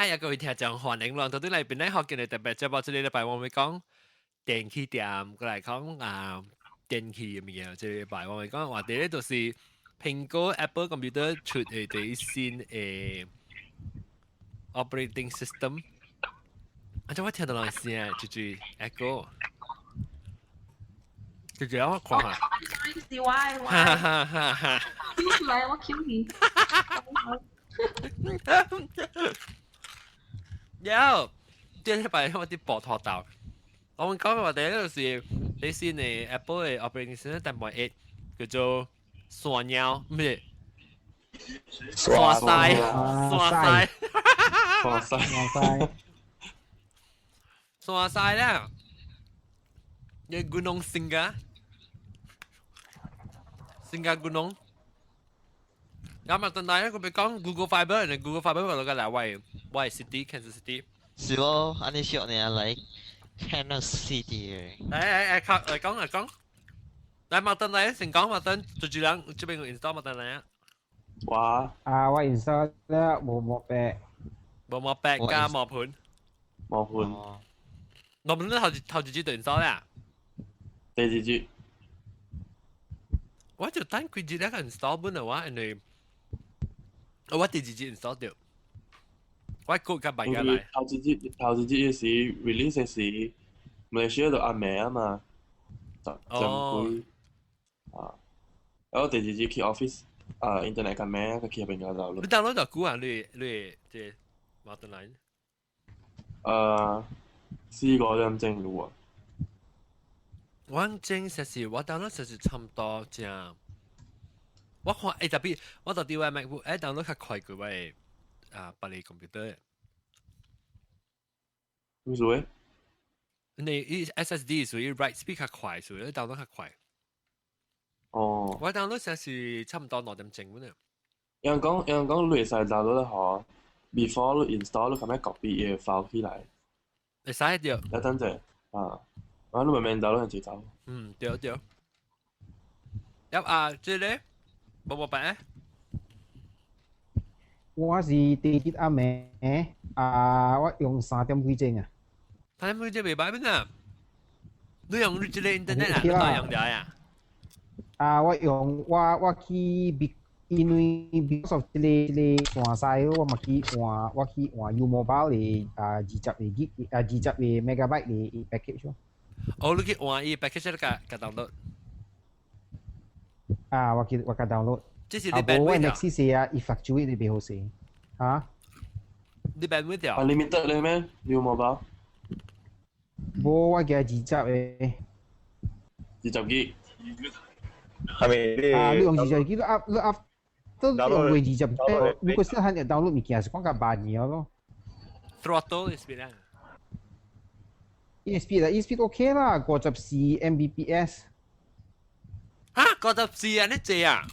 有各位聽眾歡迎來到啲嚟邊咧學見你特別節目，這個禮拜我會講電器店，過來講啊電器嘅物件。這個禮拜我會講話題咧，就是蘋果 Apple Computer 出嘅第一新嘅 operating system。啊，這我聽到人聲，就是 echo，就是我看下。是我的我哈哈哈哈！ Q 出來，我 Q 你。有，這禮拜我啲薄拖豆。我們講嘅話題就是你先嘅 Apple 嘅 operating system 但係 eight 叫做山貓，唔係山西，山西，山西，山西，山西啦。你 Gunung Singa，Singa Gunung。咁啊，等下佢咪講 Google Fiber，人 Google Fiber 落個嚟喂喂 City Kansas City。是咯，按呢小呢來 Kansas City。誒誒誒，靠嚟講嚟講。來馬登來先講馬登，就住人這邊 install 馬登來啊。哇！啊，我 install 了無毛白，無毛白加毛盤。毛盤。毛盤你頭頭一支就 install 啦。第二支。我就等幾日咧個 install 本嘅話，因為我第二支 install 掉。我個較白嘅來。頭一支頭一支時 release 時，馬來西亞就暗暝啊嘛，十十幾啊。我第二支去 office 啊，internet 較慢，佢去入邊個就。你 download 就久啊？你你這馬登來？四個點鐘有啊。我正實是我 download 實是差唔多正。我看特別我到底我 MacBook download 較快過我啊別個 computer。為什麼？你伊 SSD 屬於 write speed 較快，所以 download 較快。哦。我 download 實是差唔多2點鐘咁樣。有人講有人講，你會使 download 得好，before 你 install 你咁樣 copy 伊個 file 起來。會使對。你等陣啊，啊你慢慢 download 就走。嗯，對對。入啊，這個無無辦？我是第一暗暝啊，我用三點幾鐘啊。三點幾鐘袂歹咩啊？你用你這個 internet 啊？你哪用掉呀？啊，我用我我去別，因為 because of 這個這個山西，我嘛去換，我去換 U Mobile 的啊二十個 G 啊二十個 megabyte 的 package 咯。哦，你去換伊 package 你共共 download。啊，我去我共 download。這是你 bandwidth 啊，無我 Maxis 啊，伊 fluctuate 得袂好勢。嚇？你 bandwidth 掉？Unlimited 咧咩？U Mobile？無，我加二十個。二十 G。係咪你？啊，你用二十 G 你 up 你 up 都用過二十，如果細漢就 download 物件是講較慢爾咯。 Throttle speed 啊？伊 speed 啊，伊 speed OK 啦，54 Mbps。嚇，54啊？你濟啊？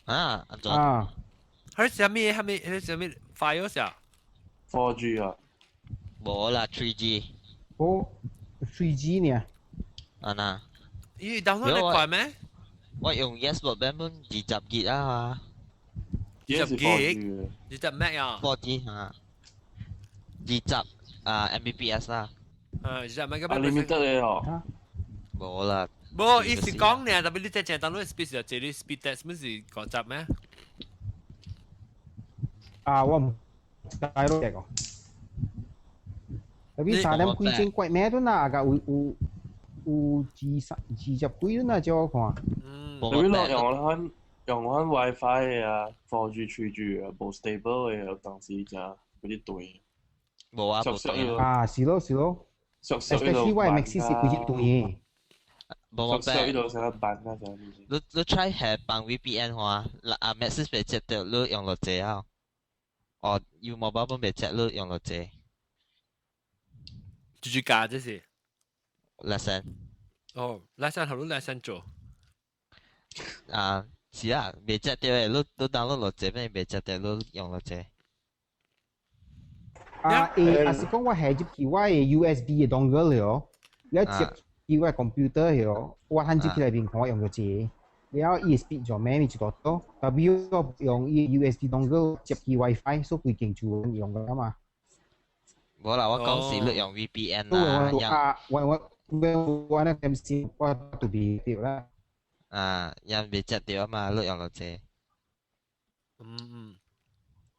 啊，按怎？啊。佢啥物？啥物？佢啥物 file 啥？4G 啊？無啦，3G。哦，3G 呢？啊嗱。咦，download 得快咩？我用 Yes 版本二十 G 啊。二十 G？二十 M 啊？4G 啊。二十啊 Mbps 啦。啊，二十 M 咁。 Unlimited 嘅哦。無啦。無，伊是講呢，特別你真正 download speed 就這裡 speed test 乜是50咩？啊，我唔知咯，這個。特別三點幾鐘怪咩都嗱，個有有有二十二十幾都嗱，照我看。嗯。特別落用我用我 WiFi 嘅啊，4G、3G 啊，無 stable 嘅，有當時真有啲斷。無啊，無斷。啊，是咯是咯。especially 我 Maxis 是規日斷嘅。無無白。呢度成日辦啊，成你你 try 下放 VPN 話，啊 Maxis 袂接到，你用落濟啊。哦，U Mobile 本袂接，你用落濟。住住價這是。 Lesson。哦，lesson 好，你 lesson 做。啊，是啊，袂接到嘅，你你 download 落濟，咩袂接到，你用落濟。啊，誒，啊是講我下入去我的 USB 嘅 dongle 了，你接去我 computer 了，我漢入去內面看我用咗這，了伊 speed 就咩咪一大多，特別我用伊 USB dongle 接去 WiFi，所以規間就用㗎嘛。無啦，我講是你用 VPN 啦，啊，我我 MC 我都未對啦。啊，人未接到嘛，你用落這。嗯嗯。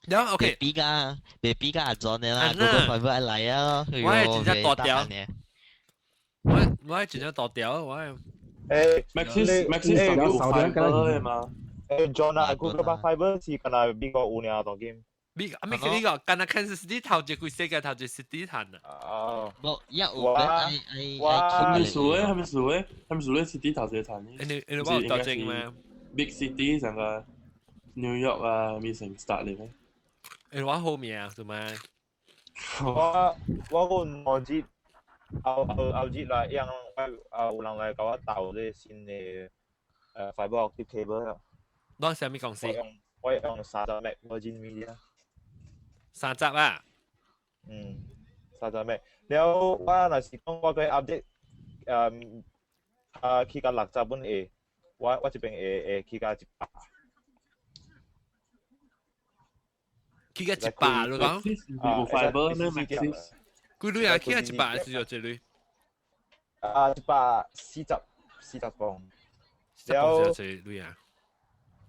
然後 OK，比較未比較阿 John 的啦，Google Fiber 來啊，我係真正大條，我係真正大條，我係。誒，Maxis Maxis 有 fiber 的嘛？誒，John 啊，Google Fiber 是敢若美國有爾當今。美啊，咪呢個，敢若 Kansas City 頭一個世界頭一個 city 趁啊。哦。無，一有我愛愛係咪數咧？係咪數咧？係咪數咧？City 頭一個趁？你我有當正咩？Big city 成個 New York 啊，咪成 start 嚟咩？你話好名啊，做咩？我個兩節後後後節來，讓我啊有人來共我鬥這個新的fiber optic cable 啦。攞啥物公司？我用30 meg Virgin Media。30啊？嗯，三十 meg。了我若是講我個 update 去到60本會，我這邊會去到100。去到100你講？有 fiber 咩？Maxis？幾鐳啊？去到100是有幾鐳？啊，140，40磅。了幾鐳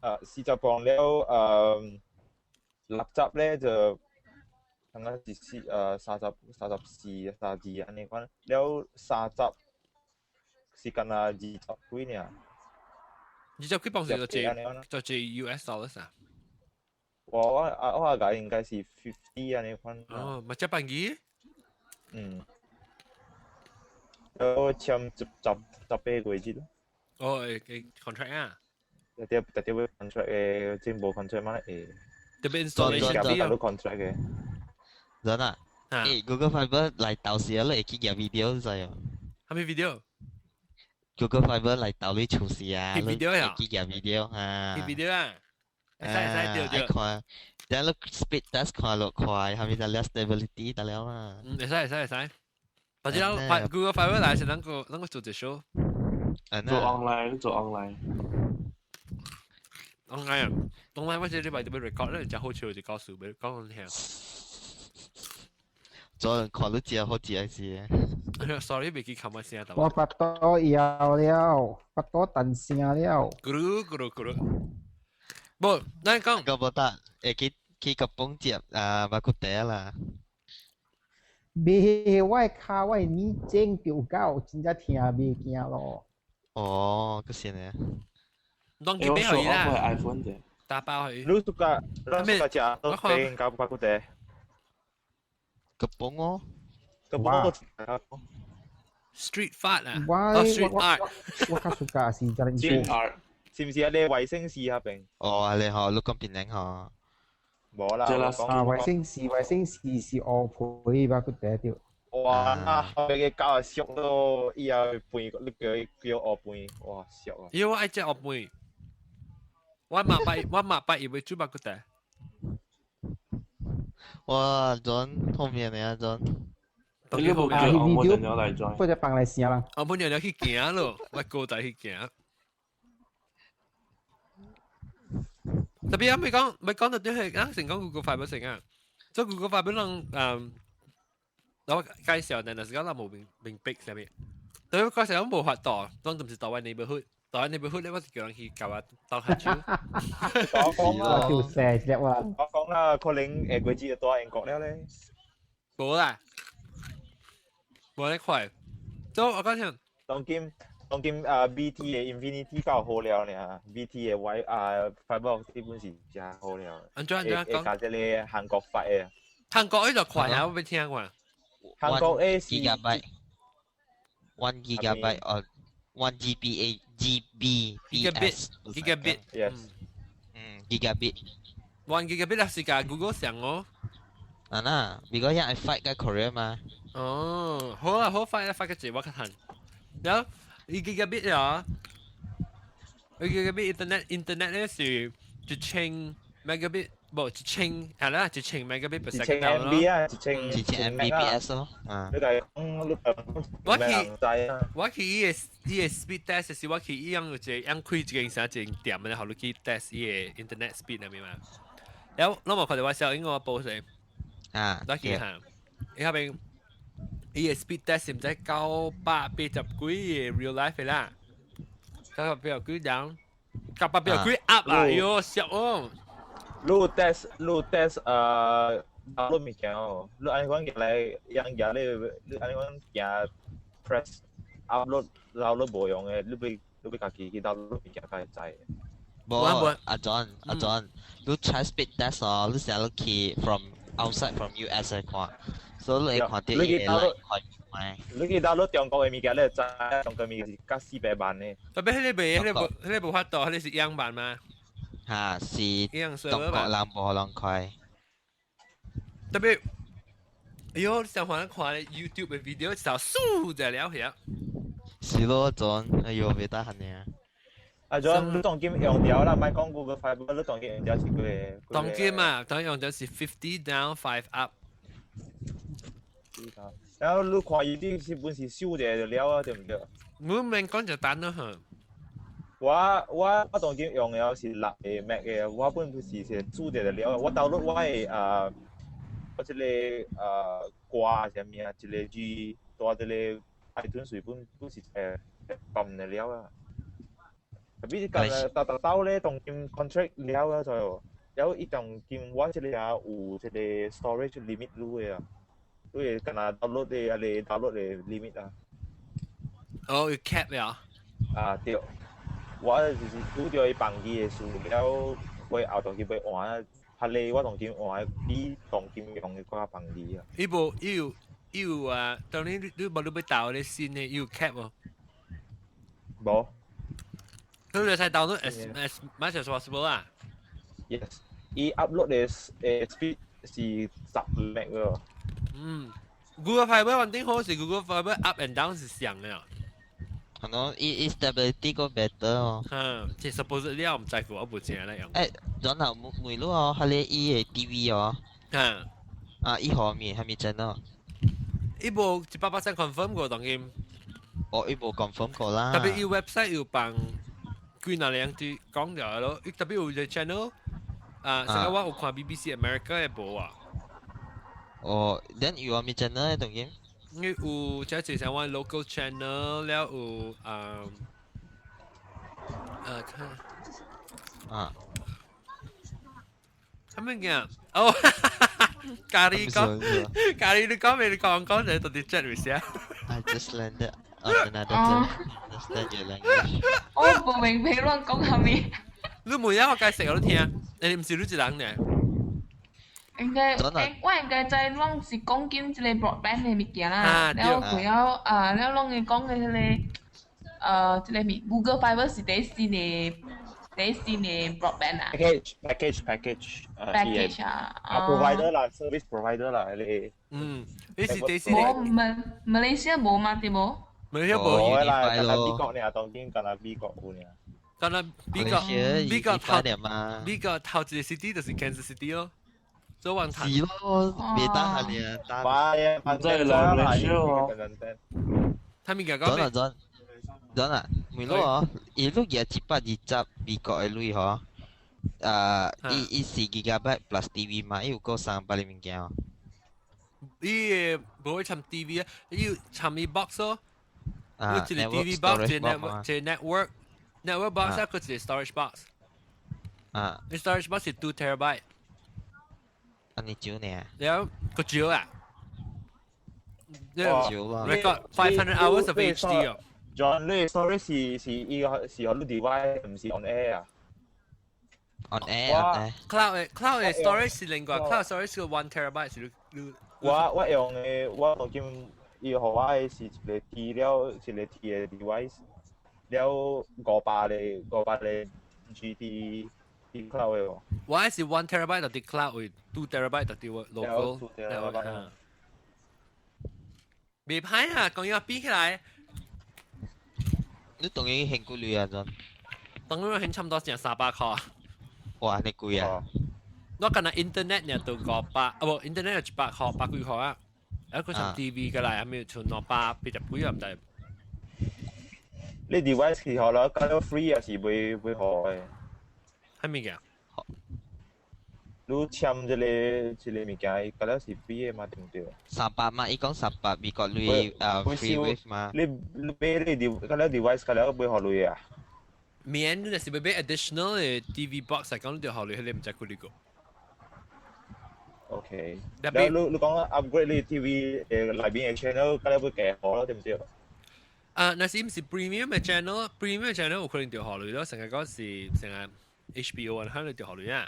啊？40磅了，60咧就，剛剛是四30、34、32按呢款，了三十是敢若20幾爾。 20幾磅是就這 US dollars 啊？我阿個應該是 50 按呢款。哦，咪這半幾？嗯。我簽十八個月咯。哦，會 contract 啊？特別特別會 contract 嘅，政府 contract 嘛會。特別 installation 啲啊。contract 嘅。真啊！誒，Google Fiber 來到時你會去夾 video 知哦。係咪 video？ Google Fiber 來到你厝時啊，你 video 啊？去夾 video 啊。 video 啊？會使會使對對。看，等你 speed test 看落快，係咪就 stability 得了嘛？嗯，會使會使會使。或者 Google Fiber 來是咱個做一 show。做 online 做 online。 online 啊，online 我這禮拜就要 record 咧，真好笑就告訴俾講你聽。做人看你食好食是。 Sorry，未記冚我聲。我腹肚枵了，腹肚彈聲了。咕嚕咕嚕咕嚕。無，咱講。個無得，會去個蹦接啊，肉骨茶啦。未，我的跤我的耳整著夠，真正聽袂驚咯。哦，個是呢。當佢俾佢啦。我 iPhone 嘅。打包佢。你suka，你suka 食都俾搞肉骨茶。個蹦哦。個蹦 Street art 啊，我 street art，我較 suka 是真 Street art，是唔是啊？你衛星市嗰邊？哦，你嗬，你講邊領嗬？冇啦，啊，衛星市是烏皮肉骨茶對。哇！那後面嘅狗俗到，伊也飯，你叫伊叫烏飯，哇俗啊！因為我愛食烏飯，我嘛捌我嘛捌伊會煮肉骨茶。哇，John 後面的啊 John。你無叫我母娘來 join，或者放來聲啦。我母娘娘去行咯，我哥仔去行。特別啊，未講未講到啲係啱先講 Google Fiber 成啊，做 Google Fiber 人我介紹，但係時間我無明明白啥物。對我嗰時我無法度，當陣時台灣 neighborhood，台灣 neighborhood 咧，我是叫人去教我鬥下手。我講啦，就寫一我。我講啦，可能下個月就到英國了咧。無啦。無咧快，所以我講聽。當今啊 BT 的 Infinity 夠好了呢，BT 的 Y 啊 Fiber 基本是真好了。安怎安怎講？加這個韓國發的。韓國那就快啊，我沒聽過。韓國的是 1 gigabyte 哦，1 GBA GB gigabit gigabit yes，嗯 gigabit。 1 gigabit 是甲 Google 上哦。啊那，如果一係 fight 嘅 Korea 嘛。哦，好啊，好快啊，發個字我較趁。然後1 gigabit 啊，1 gigabit internet 咧是1000 megabit，無一千係啦，一千 megabit per 一千 second MB 啊，一千1000 Mbps 咯。啊。你係講你我去我去伊個 speed test 是我去伊樣有一個樣開一間啥一間店咧，予你去 test 伊個 internet speed 係咪嘛？然後我無看到我小英我報誰啊？我去哈。伊下邊伊個 speed test 唔知980幾嘅 real life 啦，980幾 down，980幾 up 啊，喲，痟哦！你 test 誒 download 物件哦，你按呢講來樣嘢咧，你按呢講行 press upload download 無用嘅，你欲家己去 download 物件才會知。無阿 John 阿 John，你 try speed test 哦，你成日去 from outside from US 來看，所以你會看到伊會來看賣。你去 download 中國嘅物件，你會知中國物件是較400萬嘅。特別彼個袂，彼個無，彼個無法度，彼個是樣板嘛？嚇，是中國人無予人開。特別，哎喲，你上看看 YouTube 嘅 video 就輸就了遐。是咯，John，哎喲，袂得閒呢。啊，John，你當今用掉啦，莫講 Google Fiber，你當今用掉是幾個？當今啊，當用掉是 50 down 5 up。然後你看伊啲是本是收者就了啊，對唔對？我免講就單咯嚇。我當今用的是6個 Meg 的，我本是收者就了。我 download 我的啊，我這個啊歌啥物啊，一個 G 帶這個 iTunes 水本本是撳就了啊。特別是近逐逐兜咧，當今 contract 了啊，就了伊當今我這個啊有這個 storage limit 攏的啊，你會敢若 download 的啊個 download 的 limit 啊。哦，有 cap 了。啊對，我就是拄著伊放機的事了，尾後當今欲換，較禮我當今換比當今用的閣較放機啊。伊無，伊有，伊有啊！當你你無你欲 download 咧新的，伊有 cap 無？無。你會使 download as much as possible 啊？Yes，伊 upload 的speed 是10 meg 個。嗯，Google Fiber 穩定好是 Google Fiber up and down 是上的。可能伊 stability 個 better 哦。嗯，這 supposedly 我毋知過，我無知咧用。誒，然後每路哦，佢咧伊的 TV 哦。啊，伊何面係咪真哦？伊無100% confirm 過當今。哦，伊無 confirm 過啦。特別伊 website 有放幾若兩句講掉咯，伊特別有一個 channel 啊，上個我有看 BBC America 的無啊。哦，then 有啥物 channel 咧當今？伊有這一像我 local channel 了有啊啊看啊，啥物件？哦，咖喱講，咖喱你講未？你講講就到底 chat 一下。 I just landed on another planet. Understand your language. 我無明白亂講啥物。你每日我解釋我都聽，你毋是你一人呢？應該，我應該知攏是講緊這個 broadband 的物件啦，了佢了啊，了攏會講的彼個，這個物 Google Fiber 是第新的，第新的 broadband 啊。 Package package package package 啊。啊 provider 啦，service provider 啦，你。嗯，你是第新的。無馬馬來西亞無嘛對無？馬來西亞無啦，干焦美國爾，當今干焦美國有爾。干焦美國美國頭美國頭一個 city 就是 Kansas City 咯。做完是咯，袂得閒呢。快啊！唔知來來少他們講講咩？真真啊，每路哦，伊路也120美國的鐳嗬，啊，伊伊4 gigabyte plus TV 嘛，伊有夠三百物件哦。伊無會參 TV 啊，伊有參伊 box 咯。啊，一個 TV box，一個 network，一個 network，network box 啊，閣一個 storage box。啊。你 storage box 是 2 terabyte。按呢少呢？了個少啊！少啦。 Record 500 hours of HD 哦。 John，你 storage 是是伊個是用 device，毋是 on air 啊？on air on air。 Cloud 的 storage 是另外，cloud storage 是 1 terabyte 是你。我用的我當今伊予我的是一個 T 了，一個 T 的 device，了500個 GT 啲 cloud 的喎。我是 1 terabyte 就佇 cloud 位，2 terabyte 就佇 local。未歹啊，講要比起來。你當然還幾鐳啊，陣？當然還差唔多成300塊。哇，你貴啊！我干焦 internet 呢都500，啊無 internet 100塊，百幾塊啊。啊，佢從 TV 過來，還沒有剩280幾啊，毋知。你 device 是好啦，搞到 free 也是袂袂好的。啥物件？你簽這個物件，伊了是 free 的嘛，對毋對？300嘛，伊講300美國鐳啊 free wave 嘛。你買你 device 了 device 了買予鐳啊？免，你是欲買 additional 的 TV box 來講，你就予鐳，彼個毋知幾鐳個。 OK。你講 upgrade 你 TV 內邊的 channel，了欲加好咯，對毋對？啊，若是毋是 premium 的 channel，premium 的 channel 有可能就予鐳咯，成日講是成日 HBO 啊，可能就予鐳啊。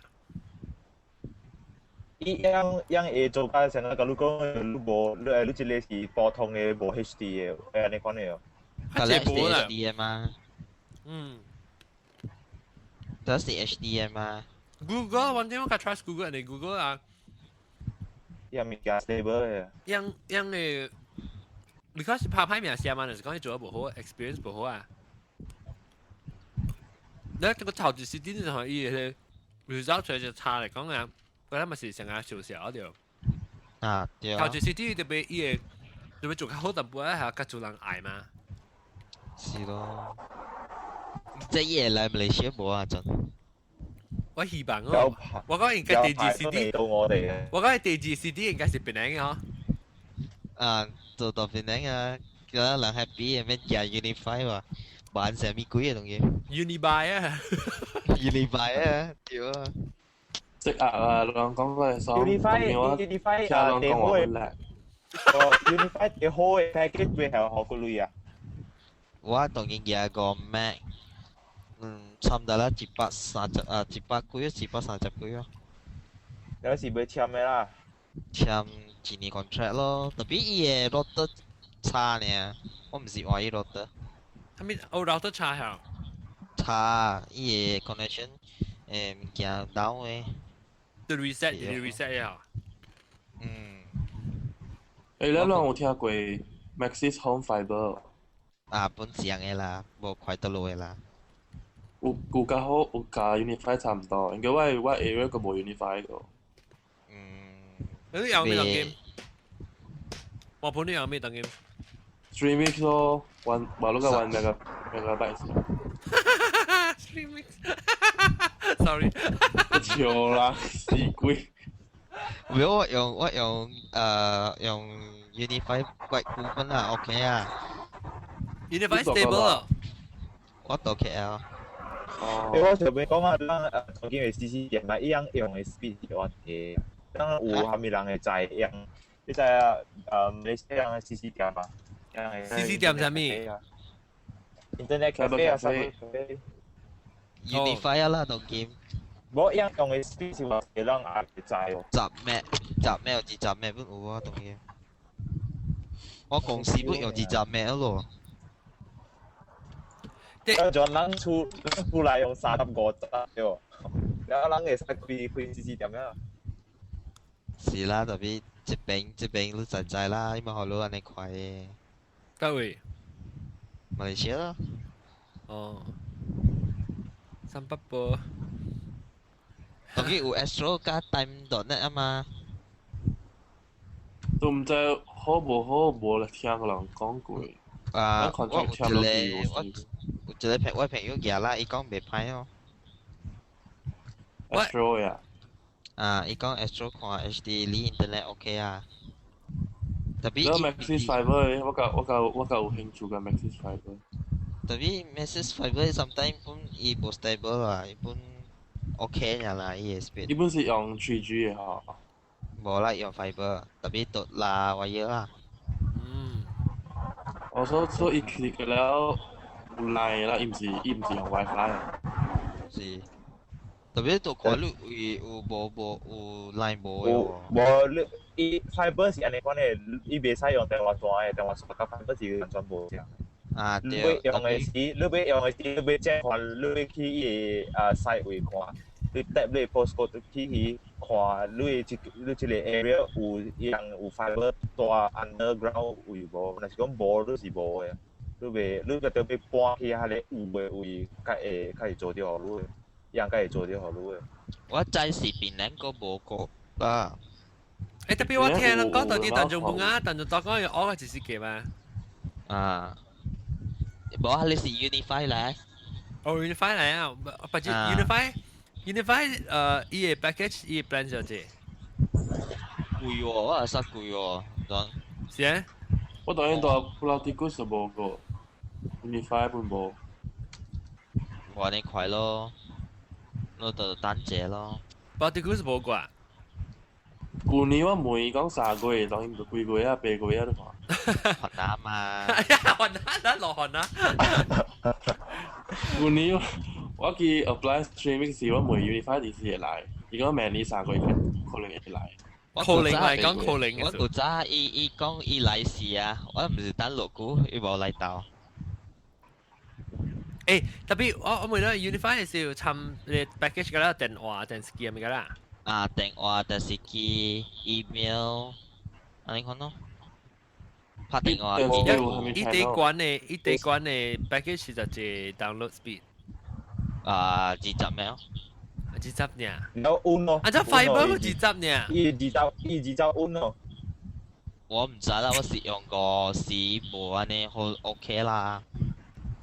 伊樣樣會做甲成個，佮你講你無你這個是普通的無 HD 的，會按呢款的哦。佢係 HD 的嘛？嗯。都是 HD 的嘛？Google，反正我較 trust Google，你 Google 啊。樣物件 stable 的。樣樣的，你講是拍歹名聲嘛？就是講你做得無好，experience 無好啊。你這個頭一時點就係伊個 result 出來就差來講啊。嗰陣咪是成日笑笑對。啊，對。頭一時啲特別伊個特別做較好淡薄仔，係較做人愛嘛。是咯。這伊會來馬來西亞無啊？真。我希望哦。我講應該第二 CD 到我哋嘅。我講第二 CD 應該是檳城嘅嗬。啊，做到檳城啊，叫人 happy 嘅咩？食 Unifi 喎，玩啥物鬼嘅東西？Unibuy 啊！Unibuy 啊，對啊。識壓啊！人講過嚟爽， Unifi 啊，地好嘅，哦，Unifi 地好嘅 package 會係好過鐳啊。我當然夾個 Mac，差唔多啦，130啊，100幾，130幾啊。有時欲簽的啦。簽一年 contract 咯，特別伊的 router 差呢，我毋是換伊 router。啥物？哦，router 差嚇。差，伊的 connection 物件 down 的。就 reset，就 reset 呀。嗯。欸，你攏有聽過 Maxis Home Fibre？啊，本正的啦，無快倒落的啦。有較好，有佮 Unifi 差毋多，因為我 area 閣無 Unifi 個。你有咩當機？我盤你有咩當機？Streamix 咯，玩話攞個玩那個 megabyte。 Streamix，sorry。笑啦，死鬼！唔要我用 Unifi 貴股份啦，OK 啊。 Unifi stable 啊。我到 KL。哦。欸，我上邊講啊，咱當今的 CC 店嘛，伊樣用的 speed 是偌濟，咱有啥物人會知用？你知啊？你這樣的 CC 店嘛？CC 店啥物？Internet cafe 啊，啥物咖啡？Unifi 啊啦，當今。無伊樣用的 speed 是偌濟，人也會知哦。十 meg，十 meg 20 meg 本有啊，當今。我公司本用20 meg 咯。就人厝內用35集對，然後人會使開開 CC 店啊。是啦，特別這邊你知知啦，因為好路按呢快的。佗位？馬來西亞咯。哦。300波。當然有 Astro 佮 Time.net 啊嘛。都毋知好無好，無來聽人講過。啊，我有一個我有一個朋我朋友寄啦，伊講袂歹哦。 Astro 呀？啊，伊講 Astro 看 HD 離 internet OK 啊。特別。你 Maxis Fiber 我較有興趣佮 Maxis Fiber。特別 Maxis Fiber sometimes 本伊無 stable 啦，伊本 OK 爾啦，伊的 speed。伊本是用 3G 的吼。無啦，用 fiber，特別都拉 wire 啦。我說伊 click 了有 line 啦，伊毋是用 WiFi。是。特別都看你有無有 line 無的喎。無你伊 fiber 是按呢款的，伊袂使用電話線的，電話線佮 fiber 是完全無仝。啊對。你欲用的時，你欲用的時，你欲正看，你欲去伊的site 位看，你 tap 你 postcode 去看，你這個 area 有伊人有 fiber 蹛 underground 位無？若是講無，你是無的。你袂，你著欲搬去彼個有的位，較會做著予你的，伊人較會做著予你的。我知是檳城閣無個啦。欸，特別我聽人講到底當中本啊，當中當講有學個一時嘅嘛。啊。無啊，你是 Unifi 來。哦，Unifi 來啊，不是 Unifi， Unifi 伊个 package 伊個 plan 就這。貴喎，我係實貴喎，講。是啊？我當然到 Pulau Tikus 就無個，Unifi 本無。我你快咯，我就單者咯。 Pulau Tikus 無掛。舊年我問伊講3個月，當然就幾個月啊，8個月啊，你看。寒啊嘛。寒啊，咱落寒啊。舊年我去 apply streaming 時，我問 Unifi 幾時會來，伊講明年3個月可能會來。可能嚟講可能。我古早伊伊講伊來時啊，我唔是等落久，伊無來到。誒，特別我問咧，Unifi 是有參你 package 㗎啦，電話、電視機咪㗎啦。啊，電話、電視機、email，按呢款咯。拍電話。一地關的，一地關的 package 是就係 download speed。啊，20秒。20呢？有 on 咯。啊，這 fiber 二十呢？伊二十，伊20 on 咯。我唔知啦，我試用過，試無按呢好 OK 啦。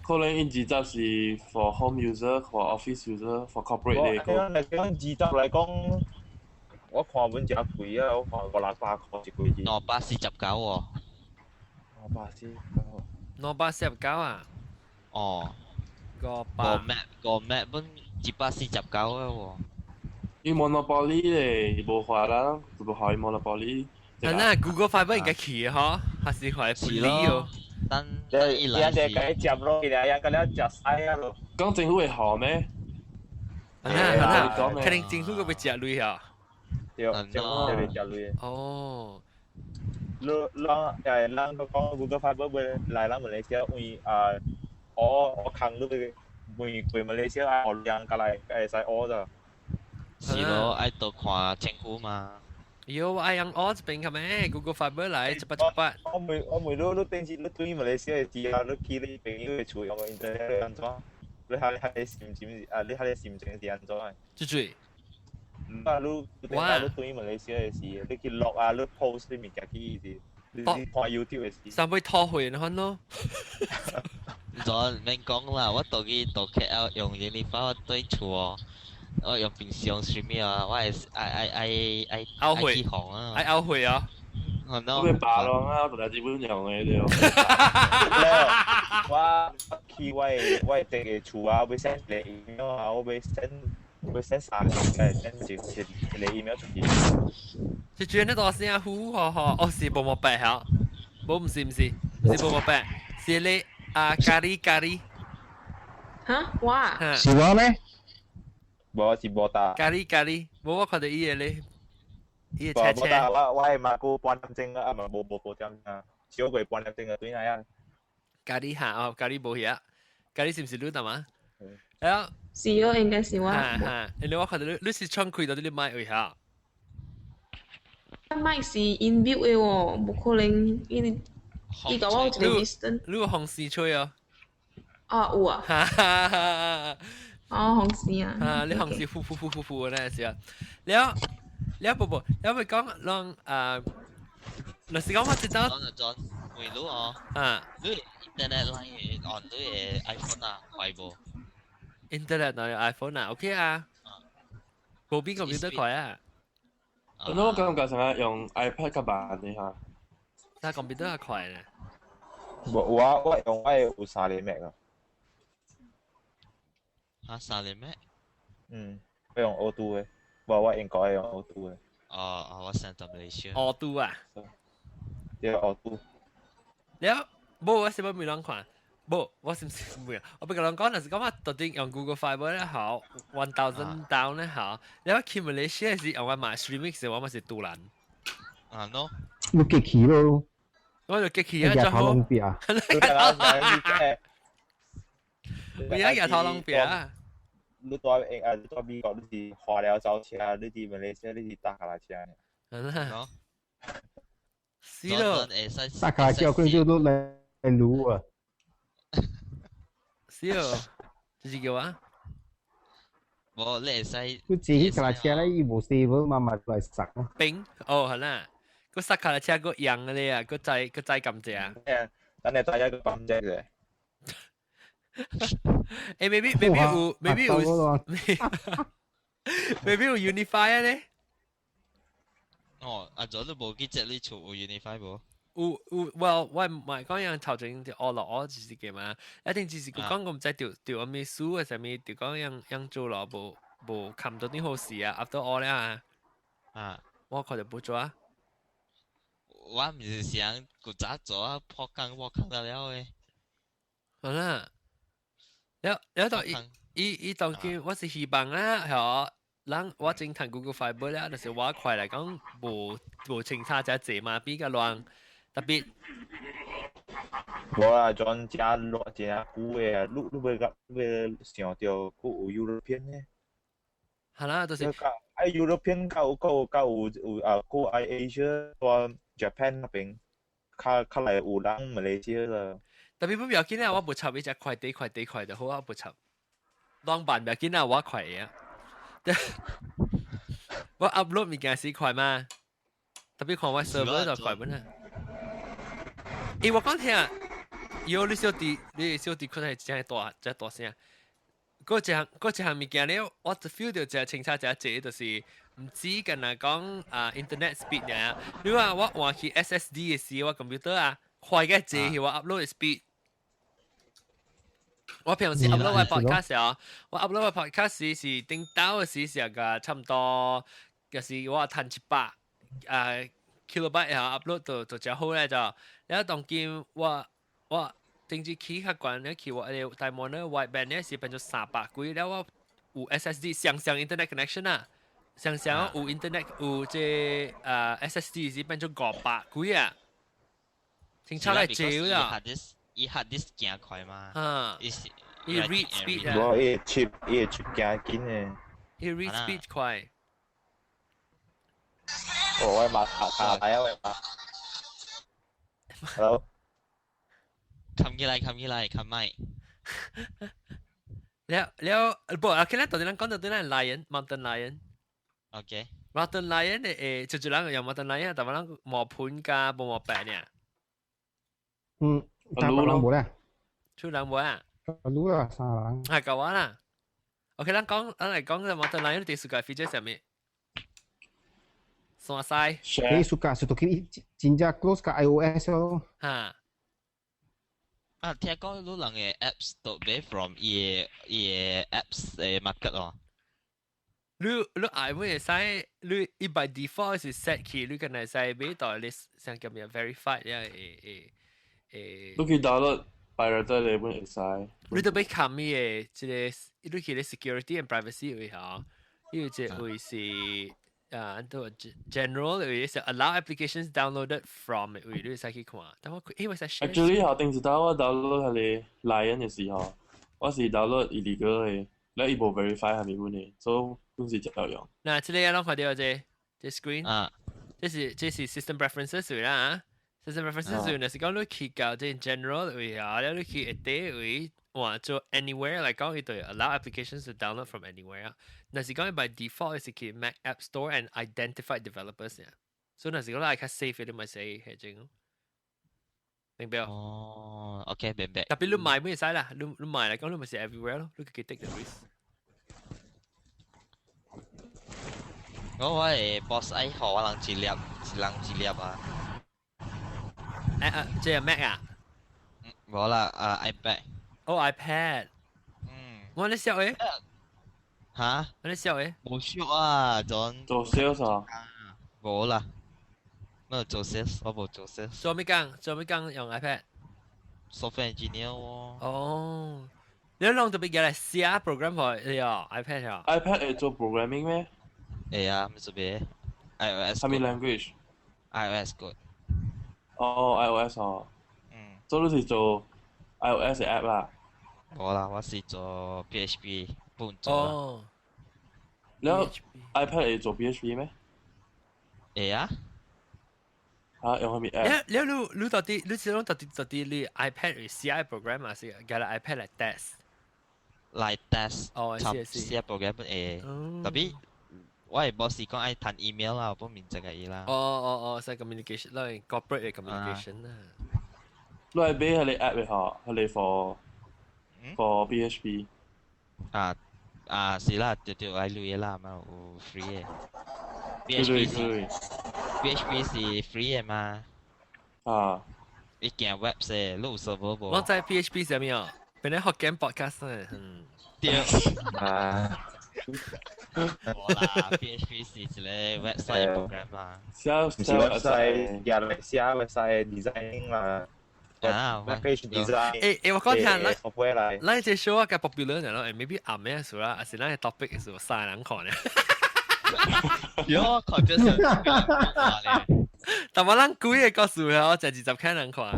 可能伊二十是 for home user、for office user、for corporate 嘅。我嚟講二十嚟講，我看本真貴啊！我看五六百塊一個月。249喎。249。249啊？哦。500。個 Mac 個 Mac 本149嘅喎。伊 monopoly 咧，無法啦，就無可以 monopoly。係啦，Google Fiber 應該去嗬，還是快不理哦。等伊來是。伊個接咯，伊個個了食屎啊咯。講政府會好咩？係啦係啦，肯定政府個會食鐳啊。對，政府就會食鐳。哦。你人誒，人都講 Google Fiber 會來咱馬來西亞，因為啊，我扛你每過馬來西亞學量過來會使學咋。是咯，愛多看政府嘛。有愛用學這邊個咩？Google Fiber 來一百一百。我每你你電視你對馬來西亞的時啊，你去你朋友的厝用個 internet 按怎？你睇你睇心情啊？你睇你心情是按怎？這最。啊！你你對馬來西亞的時，你去落啊，你 post 你物件去是，你看 YouTube 的時。三杯拖回你看咯。咗唔免講啦，我到去到 KL 用 Unifi 我對厝哦，我用平時用 streaming 啊，我係愛愛愛愛後悔愛去行啊，愛後悔啊！我被霸咯啊！我就日本用的對。我去我的個厝啊，欲 send 一個 email 啊，我欲 send 欲 send 三個，send 一個 email 出去。這轉得多聲呼呵呵，哦是無毛白嚇，無唔是唔是，唔是無毛白，是你啊咖喱咖喱。嚇我？是我咩？無是無打。咖喱咖喱，無我看到伊個咧，伊個車車。我係嘛過半點鐘啊，啊嘛無無無點啊，少過半點鐘啊，對哪樣？咖喱嚇哦，咖喱無遐，咖喱是唔是你得嘛？啊，是哦，應該是我。嚇嚇，因為我看到你你是窗開到你麥位下。麥是 inbuilt 的喎，無可能伊伊甲我有一個 distance。你有風扇吹哦？啊有啊。哈哈哈！哦，風扇啊！啊，你風扇呼呼呼呼呼那時啊，了了不不，了咪講讓啊，若是講我知道。裝回路哦。啊。你 internet line on 你 iPhone 啊，快無？internet on iPhone 啊，OK 啊。嗰邊 computer 快啊。咁我感覺成日用 iPad 較慢啲嚇。但 computer 較快咧。無我用我有三個 Mac 啊。嚇三個 Mac？嗯，我用 O2 的，無我應該用 O2 的。哦哦，我 send 到 Malaysia。 O2 啊？對 O2。了，無我是欲問人看，無我是毋是問？我欲共人講，若是講我特定用 Google Fiber 咧好，1000 down 咧好，了去馬來西亞時用我買 streaming 時，我嘛是賭爛。啊喏。你激氣咯。我就激氣啊！最好。頭龍啊！我而家頭龍壁啊！你蹛啊，你蹛美國你是花了走車，你佇馬來西亞你是搭卡拉車。嗯。是咯。搭卡拉車可能就都來擼啊。是哦，這是叫啊？無，你會使。佢自己卡拉車咧，伊無 stable 嘛，嘛來塞咯。冰哦，係啦，個塞卡拉車個樣嘅咧啊，個載個載甘蔗。等你載一個甘蔗嘅。誒，maybe maybe 有，maybe 有， Maybe 有 Unify 啊咧？哦，阿祖都無去接你厝有 Unify 無？有有，well，我唔係講樣頭前就學落學就是嘅嘛，一定只是講我唔知掉掉咩書啊，啥物，就講樣樣做落無無冚到啲好事啊，after all 咧啊，我看就不做啊。我唔是想古早做啊，破工破工得了嘅。好啦，了了到伊伊伊當今我是希望啦，係人我正談 Google Fiber 咧，就是我快來講無無清楚只濟嘛，比較亂。特別，無啊，專家落真久的，你你袂甲你想到閣有 European 呢？係啦，就是愛 European 較有較有較有有啊，閣愛 Asia 或 Japan 那邊，較較來有人馬來西亞啦。特別不要緊啊，我無插伊只快啲快啲快就好啊，無插。當辦不要緊啊，我快啊。我 upload 物件是快嘛？特別看我 server 就快本啊。欸，我講聽，喲，你小弟，你小弟可能真係大，真大聲。嗰一項，嗰一項物件咧，我就 feel 到真清楚，真濟，就是毋止干焦講啊 internet speed 爾。你話我換去 SSD 嘅時，我 computer 啊，快個濟，我 upload speed。我平時 upload 我 podcast 啊，我 upload 我 podcast 時是頂到嘅時是個差唔多，就是我趁100啊 kilobyte 啊 upload 就就真好咧就。了當今我我頂住起較懸咧，去我嘅大門咧 wideband 咧是變做300幾，了我有 SSD 雙雙 internet connection 啊，雙雙有 internet 有這啊 SSD 是變做500幾啊，清楚來少啦。伊 hard disk 行快嘛？啊，伊是伊 read speed 啊，無伊 chip 伊 chip 行緊嘅，伊 read speed 快。哦，我馬卡卡來啊，我馬。Hello。冚起來，冚起來，冚咪。了了，不，啊，其實到底咱講到底咱 lion mountain lion。 OK。 mountain lion 誒，就就人用 mountain lion，但係咱磨盤加無磨白呢？嗯，大把人無咧。出人無啊？擼啦，三人。係夠啊啦。OK，咱講，咱來講個 mountain lion 第四個 feature 啥物？山西。第四個是都去真正 close 個 iOS 咯。哈。啊，聽講你人嘅 apps 都買 from 伊個伊個 apps 嘅 market 哦。你你愛會使，你伊 by default 是 set 起，你敢會使買到你像叫咩 verified 呀？誒誒誒。你去 download pirate 嘅本會使。你都欲看伊個這個，你去咧 security and privacy 位吼，伊有這位是啊，都 general 位是 allow applications downloaded from 位，你會使去看。但我因為使 share。 Actually 吼，頂一道我 download 彼個 Lion 嘅時候，我是 download illegal 嘅，了伊無 verify 係咪本嘅，所以本是照用。嗱，這個攏看到這這 screen，啊，這是這是 system preferences 位啦，system preferences 位，就是講你去到這 general 位啊，了你去一底位換做 anywhere 來講，伊就 allow applications to download from anywhere 啊。若是講 by default 是去 Mac App Store and identified developers 呀。所以若是講你較 safe 你咪使係種。明白？哦，OK，明白。特別你買咩使啦？你你買嚟講，你咪是 everywhere 咯，你自己 take the risk。我我嘅 boss 愛予我人一粒，一人一粒啊。誒啊，這係 Mac 啊？無啦，啊 iPad。哦，iPad。嗯。我你笑誒？嚇？我你笑誒？無笑啊，陣。做 sales 啊？無啦。我做 sales，我無做 sales。做咩工？做咩工用 iPad？ Software engineer 喎。哦。你攏特別嘅來寫 program 喎，你哦 iPad 啊？iPad 會做 programming 咩？會啊，咩做咩？iOS。啥物 language？ iOS code。哦，iOS 哦。嗯。做你是做 iOS 嘅 app 啦？無啦，我是做 PHP 半做。哦。你 iPad 會做 PHP 咩？會啊。嚇，用啥物 app？你你你到底你是講到底到底你 iPad 會寫 program 還是共 iPad 來 test？來 test。哦，是是。寫 program 會，特別我係 boss 講愛彈 email 啦，我不明這個意啦。哦哦哦，係 communication，啦，corporate communication 啦。你係買彼個 app 嘅嗬，彼個 for PHP。啊。啊，是啦，對對，愛鐳啦嘛，有 free 嘅。PHP 是 PHP 是 free 嘅嘛？啊。你行 web 先，你有 server 無？我知 PHP 係咩啊？本來學緊 podcast 嗯。對。啊。無啦，PHP 是一個 website program 嘛。寫唔是 website，也寫 website designing 啦。啊，web page design。誒誒，我講聽，咱 software 來。咱這 show 啊，較 popular 呢咯，maybe 暗暝時啦，還是咱嘅 topic 是三人看呢。喲，看這是。但我咱幾個故事哦，就20個人看。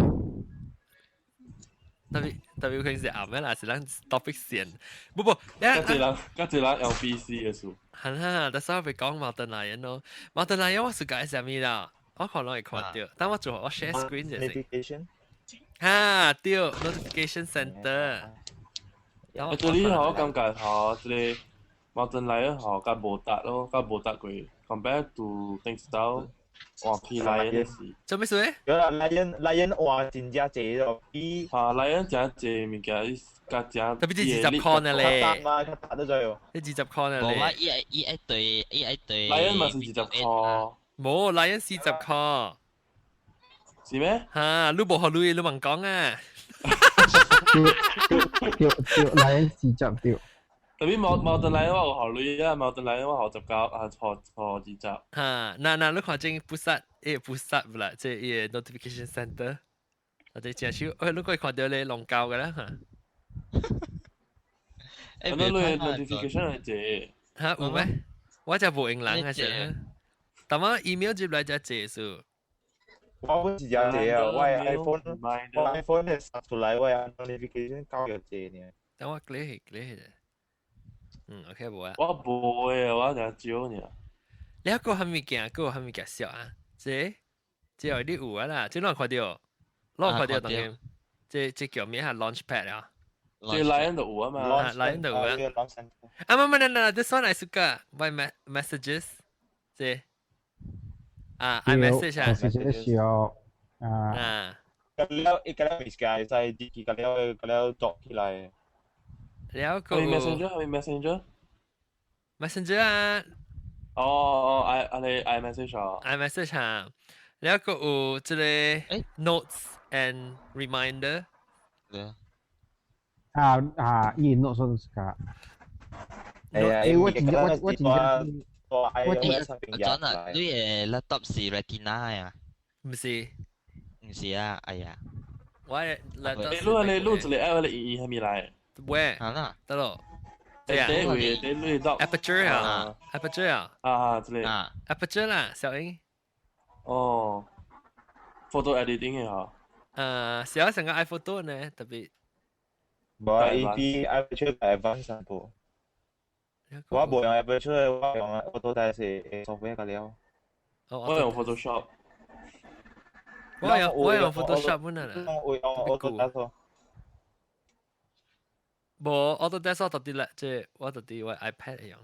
特別特別佢是暗暝啦，是咱 topic 線。不不，較濟人較濟人 LBC 嘅事。係啦，但是我講 Mountain Lion 咯，Mountain Lion 我是解啥物啦？我可能會看到，但我做我 share screen 就是。哈，對，notification center。啊，這裡我感覺吼，這個 Mountain Lion 吼較無達咯，較無達過，compare to Thinkstyle 換去 Lion 是。做咩事咧？有啦，Lion Lion 換真正濟咯，比哈 Lion 真濟物件，較正。特別是20塊呢咧。較嘛，較達得咗。你20塊呢咧？無啊，伊愛伊愛對，伊愛對。 Lion 嘛是20塊。無，Lion 40塊。是咩？哈，你無學鐳，你問講啊。對對對，Lion 40對。特別冇冇得來我有學鐳啊，冇得來我學19啊，學學20。哈，那那你看正不殺，伊不殺不啦，這伊個 notification center，我哋正少，哎，你可以看到你龍教嘅啦嚇。誒，你 notification 係這？嚇有咩？我就無用人啊，是。但我 email 入來就這數。我本是真濟啊，我 iPhone 我 iPhone 係殺出來，我 notification 搞咗濟呢。等我 click click 嗯，OK 無啊。我無誒，我誠少爾。你還閣啥物件？閣有啥物件笑啊？這這你有啊啦？這攏看到，攏看到當然。這這叫咩啊？Launchpad 啊。這 Lion 就有啊嘛。 Lion 就有啊。啊，唔唔唔唔，this one I suka by messages。這啊，iMessage 啊。 message 需要啊。啊。個了一個了物件使自己個了個了作起來。了個。係 Messenger 係 Messenger。 Messenger 啊。哦哦，i 啊你 iMessage 啊。 iMessage 啊，了個有這個 notes and reminder。啊啊，伊 notes 都是個。誒，我真我我真正我真啊，你嘅 laptop 是 Retina 啊？唔是，唔是啊，哎呀。我嘅 laptop。你你你一個 app 你伊係咪來？喂，好啦，得咯。對啊，對對對到。 Aperture 啊，Aperture 啊。啊，這個。啊。 Aperture 啦，小英。哦。Photo editing 嘅嗬。小成個 iPhoto 呢，特別。無伊比 Aperture advanced 淡我無用 Aperture，我用 Autodesk software 個了。我用 Photoshop。我用我用 Photoshop 本來啦。我用 Autodesk。無 Autodesk 我特啲啦，即係我特啲我 iPad 用。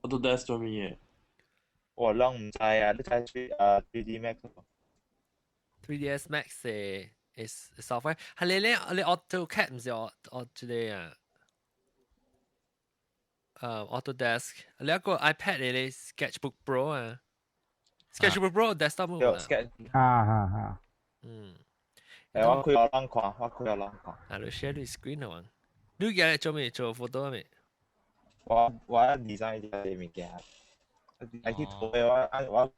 Autodesk 做咩嘢？我攏唔知啊，你知啊 3D Max。 3ds Max 嘅 is software，係你咧，你 AutoCAD 唔是我我這個啊？Autodesk，你一個 iPad 你你 Sketchbook Pro 啊？Sketchbook Pro desktop 冇啊？ Sketch 啊啊啊！嗯。誒，我開予人看，我開予人看。啊，你 share 你 screen 啊？你而家做咩？做 photo 咩？我我 design 啲物件，愛去圖的我按我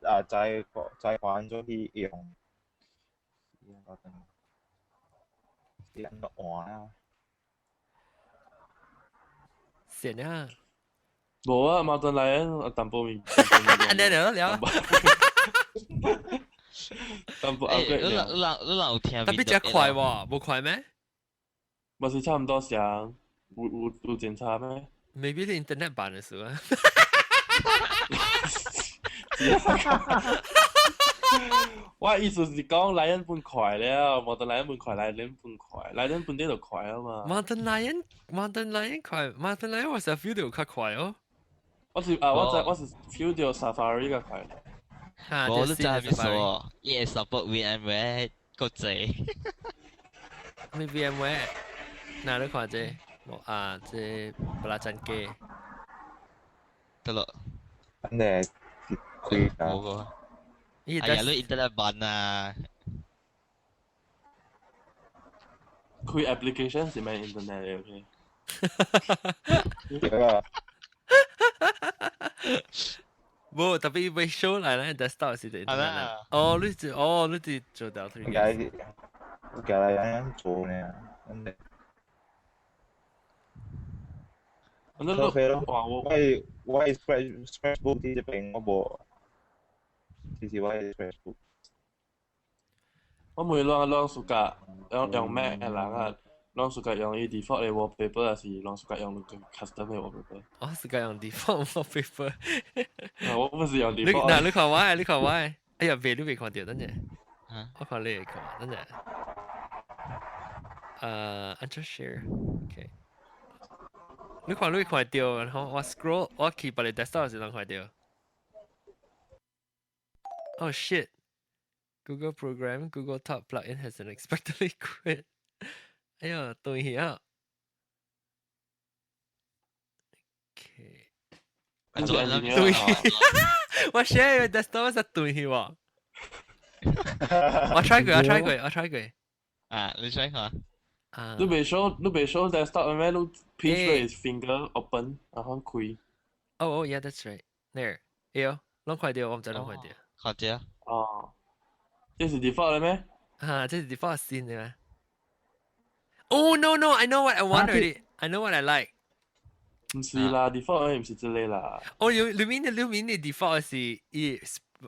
啊在在看怎去用。兩個換啊！線啊！無啊，矛盾來啊，淡薄面。你嚟了。淡薄 upgrade 你人你人你人有聽？特別真快喎，無快咩？嘛是差唔多上，有有有檢查咩？Maybe 你 internet 版的時候。我意思是講 Lion 本快了，Mountain Lion 本快，Lion 本快，Lion 本地就快啊嘛。 Mountain Lion，Mountain Lion 快，Mountain Lion 我是 feel 到較快哦。我是啊，我在我是 feel 到 Safari 較快。我都知係咩數，伊會 support VMware 國際。咩 VMware？哪你看這？冇啊，這布拉贊機。得咯。肯定係開啊。冇個。哎呀，你 internet 慢啊！開 application 是咩 internet 嘅？OK。對啊。冇，特別會 show 來咧，desktop 是 internet。哦，你就哦，你就做到 3D。應該叫來樣做呢？肯定。我都哇我我 scratch book 呢邊我無，其實我 scratch book。我每攏攏暑假用用 Mac 嘅人啊，攏暑假用伊 default 嘅 wallpaper，還是攏暑假用 custom 嘅 wallpaper？我是個用 default wallpaper。我不是用 default。嗱，你看我，你看我，哎呀，別你未看到，等陣。我看你看，等陣。誒，share，OK。你看你看到，然後我 scroll，我去別個 desktop 時攏看到。Oh shit! Google program, Google Talk plugin has unexpectedly quit. 哎呀，對啊。OK。對，我 share desktop 是對去喎。我 try 過，我 try 過，我 try 過。啊，你 try 下。啊。你未 show，你未 show desktop 咩？你 pinch with finger open，然後開。 Oh, oh, yeah, that's right. There. 哎喲，攏看到，我毋知攏看到。看到。哦。這是 default 嘅咩？啊，這是 default 新嘅咩？Oh no no! I know what I want already. I know what I like. 唔是啦，default 唔是這類啦。哦，你你面你面你 default 是伊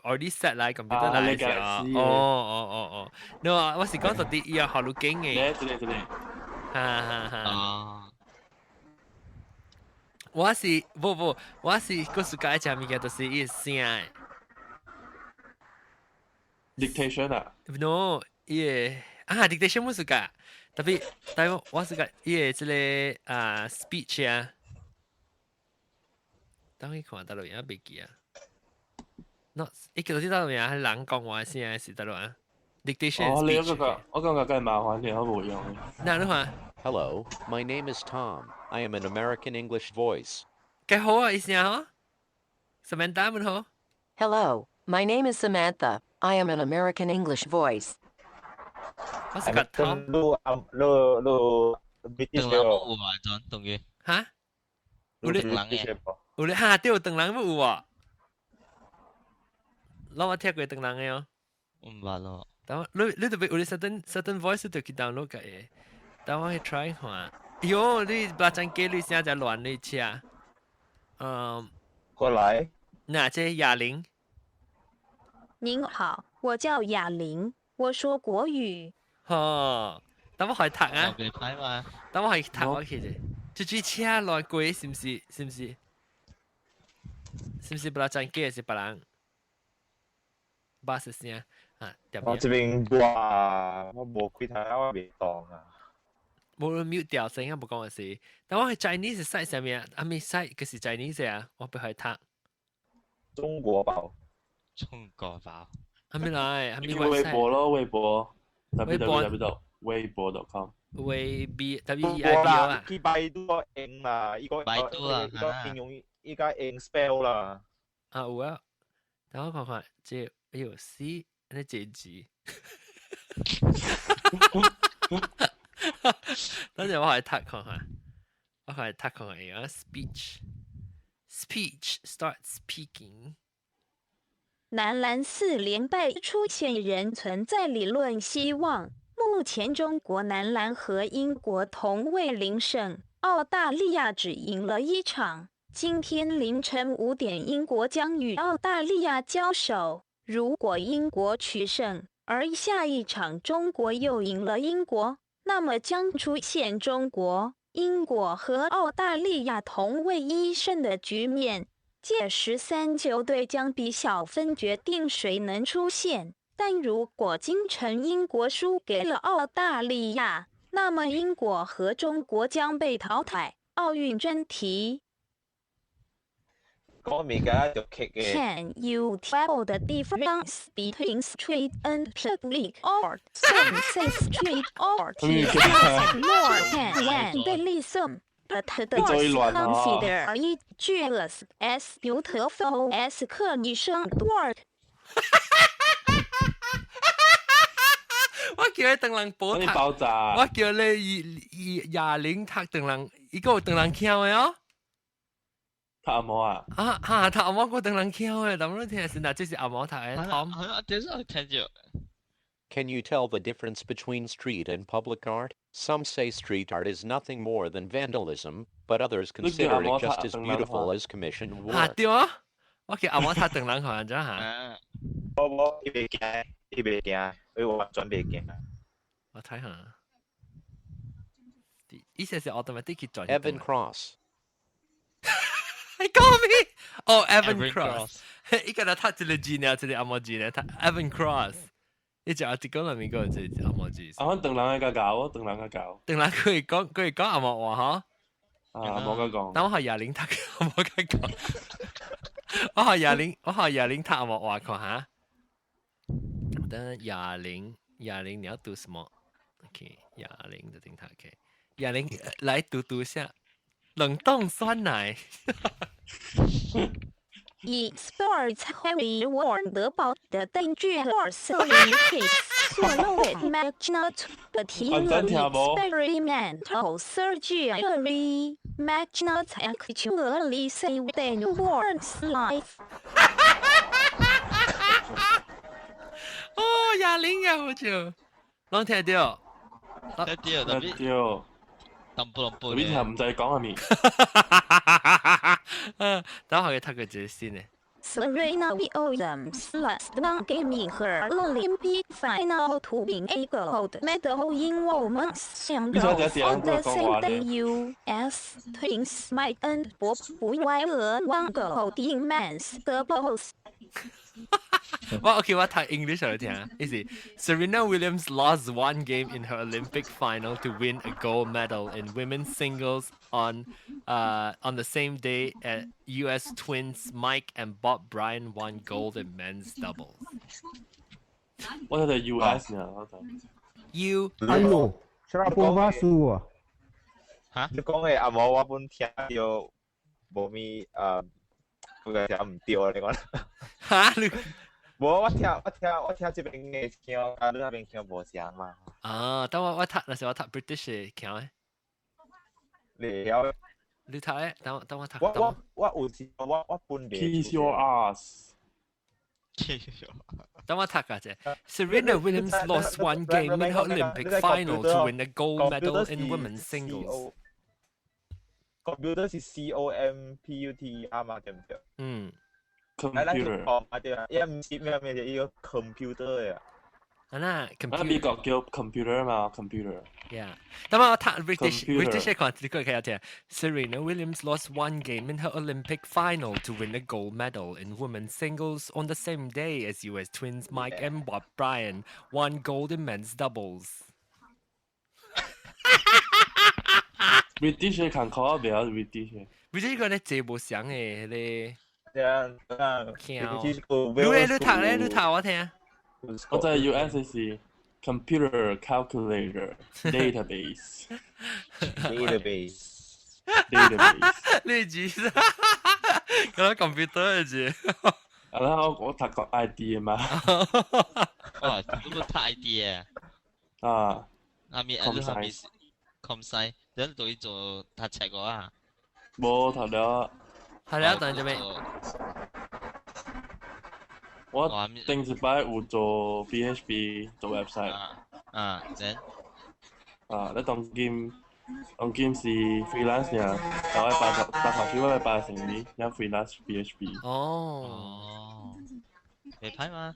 already set 來 computer 來嘅。哦哦哦哦，no，我是講到啲伊有學路經嘅。嚟，這裡這裡。哈哈哈。哦。我是不不，我是個暑假食物件，就是伊聲。 dictation 啊？No，伊個啊 dictation 冇暑假，特別但我我是個伊個這個啊 speech 啊，等我看到落也袂記啊。No，伊叫做倒落名，係人講話聲是倒落啊？dictation。哦，你嗰個我感覺更麻煩啲，我冇用。嗱，你看。 Hello, my name is Tom. I am an American English voice. 幾好啊，意思啊，Samantha 們好。 Hello, my name is Samantha. I am an American English voice. 我是個 Tom。你你 British 唐人有啊，陣同佢。嚇？有你人嘅。有你嚇對，唐人有啊。攞我聽過唐人嘅哦。唔捌咯。等我，你你特別有啲 certain voice 就去 download 嘅。等我去 try 看。喲，你把張機你聲就亂你車。嗯。過來。嗱，這啞鈴。您好，我叫啞鈴，我說國語。哦，等我去讀啊。別拍嘛。等我去讀我去啫。這支車來過是唔是？是唔是？是唔是不拉張機還是別人？巴士聲啊！我這邊哇，我無開頭，我袂當啊。無論 mute 掉聲啊，無講話事。但我係 Chinese site 上面，啊咪 site 佢是 Chinese 啊，我不去讀。中國寶。中國寶。係咪來？係咪微博咯，微博。微博 w 微博 .com。微 B W E I B O 啊。去百度用啦，伊個百度啊，伊個應用依家用 spell 啦。啊有啊，等我看看，這哎呦 C，那這字。等陣我係讀看看，我係讀看看啊，speech，speech start speaking。男籃4連敗出現仍存在理論希望。目前中國男籃和英國同為0勝，澳大利亞只贏了一場。今天凌晨5點，英國將與澳大利亞交手。如果英國取勝，而下一場中國又贏了英國，那麼將出現中國、英國和澳大利亞同為1勝的局面。屆時三球隊將比小分決定誰能出線。但如果今晨英國輸給了澳大利亞，那麼英國和中國將被淘汰。奧運專題。講物件就劇嘅。 Can you tell the difference between street and public art? Some say street art is more than vandalism, but others consider it just as beautiful as commissioned work. 我叫你等人補你爆炸！我叫你廿零讀等人，伊個有等人巧的哦。讀阿毛啊？啊哈，讀阿毛個等人巧的，但我聽是嗱，這是阿毛讀的。 Tom，這是我聽著。 Can you tell the difference between street and public art? Some say street art is nothing more than vandalism, but others consider it just as beautiful as commissioned 嚇 work. 對啊！我叫阿毛讀等人看咗嚇。我我伊袂驚，伊袂驚，伊完全袂驚。我睇下，意思是 automatic 去轉。 Evan Cross. 你講咩？哦，Evan Cross，伊個人讀一個字呢，一個阿毛字呢，讀 Evan Cross。你就阿一講內面個一個阿毛字。啊，我等人個教，等人個教。等人佢講佢講阿毛話嗬。啊，冇佢講。但我學廿零讀阿毛佢講。我學廿零，我學廿零讀阿毛話看下。等廿零，廿零你要讀什麼？OK，廿零就定讀 OK。廿零來讀讀下冷凍酸奶。以 Sports Harry Warren 德堡的 Dangerous Swallow Magnet 的提 experimental surgery Magnet actually saved Warren's life。哦，廿零啊，好似，攏聽到，聽到，聽到。淡薄淡薄。你聽唔使講係咪？等我去讀個字先咧。 Serena Williams lost one game in her Olympic final to win a gold medal in women's singles on the same day U.S. Twins Mike and Bob Bryan won gold in men's doubles. 我 OK，我讀 English 嚟聽，意思 Serena Williams lost one game in her Olympic final to win a gold medal in women's singles on the same day at U.S. twins Mike and Bob Bryan won gold in men's doubles。我睇睇 U.S. 呢，我睇。 U。哎呦，Sharapova 輸啊！嚇？你講嘅阿毛我本聽到無咪誒，佢個聽唔對啊！你講。嚇你？無，我聽我聽我聽這邊嘅腔，佮你那邊腔無相嘛。啊，等我我讀，那時我讀 British 嘅腔誒。你曉？你讀誒？等我等我讀。我我我有時我我本地。 Kiss your ass。等我讀下啫。Serena Williams lost one game in her Olympic final to win a gold medal in women's singles。 Computer 是 C O M P U T E R 嘛，對唔對？嗯。 Computer。哦，啊對啊，伊毋是咩咩，伊個 computer 嘅。啊那 computer。美國叫 computer 嘛，computer。 Yeah. 但我讀 British British 看這個可以聽。Serena Williams lost one game in her Olympic final to win a gold medal in women's singles on the same day as U.S. twins Mike and Bob Bryan won gold in men's doubles. British 嘅看口比較 British。 British 個咧這無相嘅咧。對啊，啊。你咧你讀咧你讀我聽。我在 US 是 computer calculator database database database 你字，嗰個 computer 嘅字。啊，然後我讀個 ID 嘛。哦，你個讀 ID 啊？啊。阿咪阿你係咪 com sci？你對做讀冊個啊？無讀了。讀了等做咩？我頂一擺有做 PHP 做 website。啊，then 啊，你當今當今是 freelance 爾，但我辦辦學習我辦成你，有 freelance PHP。哦。未歹嘛？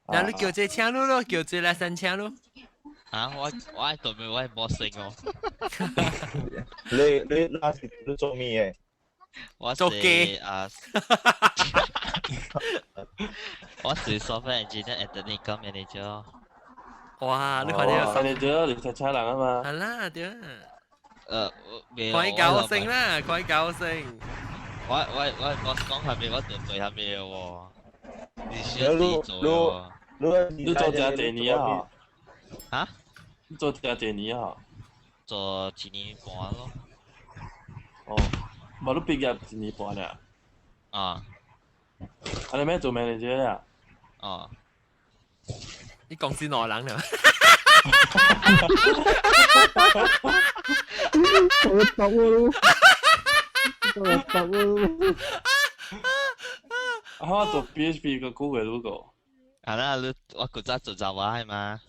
那你叫這請你咯，叫這來申請咯。啊！我我係對面我係冇成哦。你你那是你做咩嘅？我做機啊！我是 software engineer and technical manager。哇！你看呢個 manager 你就請人啊嘛。係啦，對啦。誒，快搞聲啦！快搞聲。我 boss 講係咪我對對係咪喎？你需要自己做喎。你做這幾年啊？嚇？你做這幾年啊？做一年半咯。哦，無你畢業一年半啦。啊。啊，你咩做 manager 啊？哦。你公司內人了。我答我，我答我。啊，我做 PHP 個股嘅嗰個。啊啦，你我古早做雜話係嘛？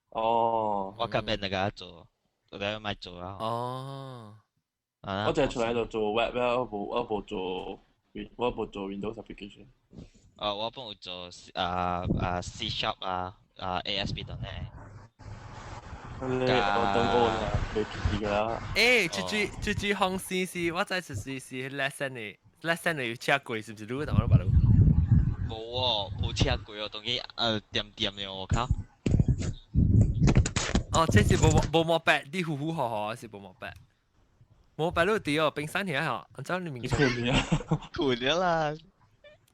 哦。我嗰邊那個做，我哋咪做啊。哦。我就係出來就做 web 啦，我無做 Windows application。哦，我幫我做啊 C sharp 啊啊 ASP 等咧。我等我啦，未記㗎啦。欸，這這這這紅線是，我知是是 lesson 的，lesson 的有車過，是唔是？你同我講無喎，無車過哦，當佢點點的我靠。哦，這是無無毛白，你呼呼呵呵是無毛白。無白你對哦，冰山遐吼，按照你明。困了，困了啦。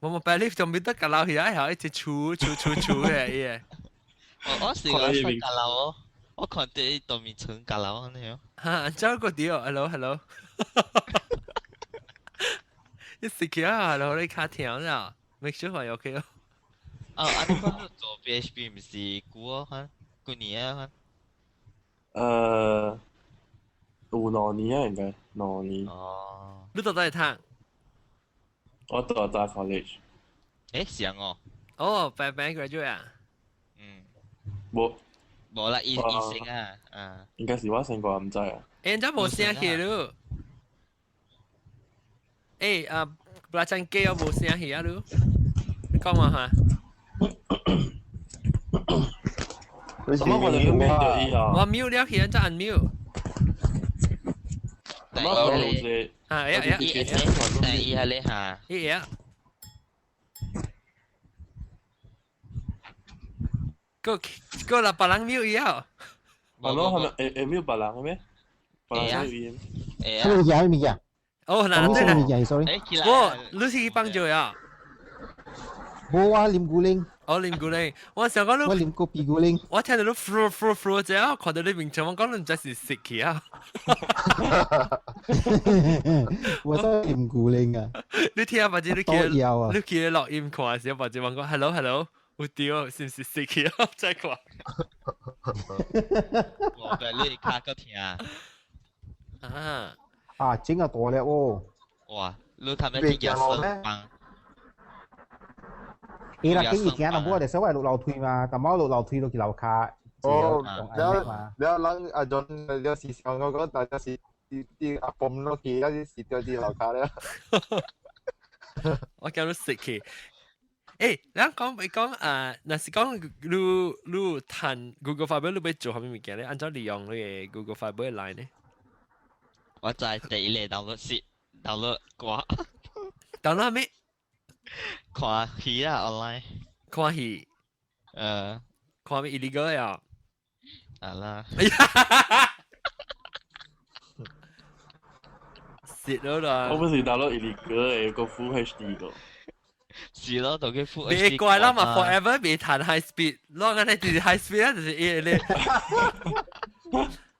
無毛白你仲未得閣樓遐吼，一直儲儲儲儲的伊個。我是個上閣樓哦。我看到伊對面村閣樓安尼哦。哈，按照個對哦，hello hello。你食起啊，hello 你卡聽啦，make sure 係 OK 哦。啊，啊你講做 PHP 毋是久哦，哈，幾年啊？有2年啊，應該2年。哦。你到底讀？我讀大 college。欸，是哦。哦，白白 graduate 啊。嗯。無。無啦，醫生啊，啊。應該是我先過，毋知啊。欸，你無聲去咯？欸啊，布拉張機我無聲去啊，你。你講話哈？什麼我就 mute 掉伊啊？我 mute 了去，再按 mute。我講有一個，啊，呀呀，伊係咧嚇，伊呀。個個啦，別人 mute 伊啊。係咯，係咪會 mute 別人嘅咩？別人 mute 伊。會啊。什麼物件？什麼物件？哦，嗱，對啦。什麼物件？sorry。我，你是去幫助啊？無啊，啉牛奶。我啉牛奶，我想講你。我啉咖啡牛奶。我聽到你呼呼呼者，我看到你面前，我講你唔知是食去啊。我真係啉牛奶啊！你聽或者你去，你去錄音看時，或者我講 hello hello，有對，是唔是食去啊？再看。我俾你卡個聽。啊。啊，整個大粒哦！哇，你睇咩啲嘢生幫？伊啦，今日行淡薄就稍微落樓梯嘛，淡薄落樓梯落去樓跤。哦，了了人阿 John 了是想我講，大家是啲啲阿泵落去，了是掉啲樓跤了。我叫你食去。欸，咱講咪講啊，若是講你趁 Google Fiber 你欲做啥物物件咧？按怎利用你个 Google Fiber 來呢？我知第一個 download 是 download 歌。 download 咩？看戲啊，online。看戲。看咩 illegal 呀？啊啦。哎呀！蝕咗啦！我不是 download illegal 的，個 Full HD 個。是咯，就叫 Full HD。別怪啦嘛，forever 未彈 high speed，攞緊你就是 high speed 啊，就是伊咧。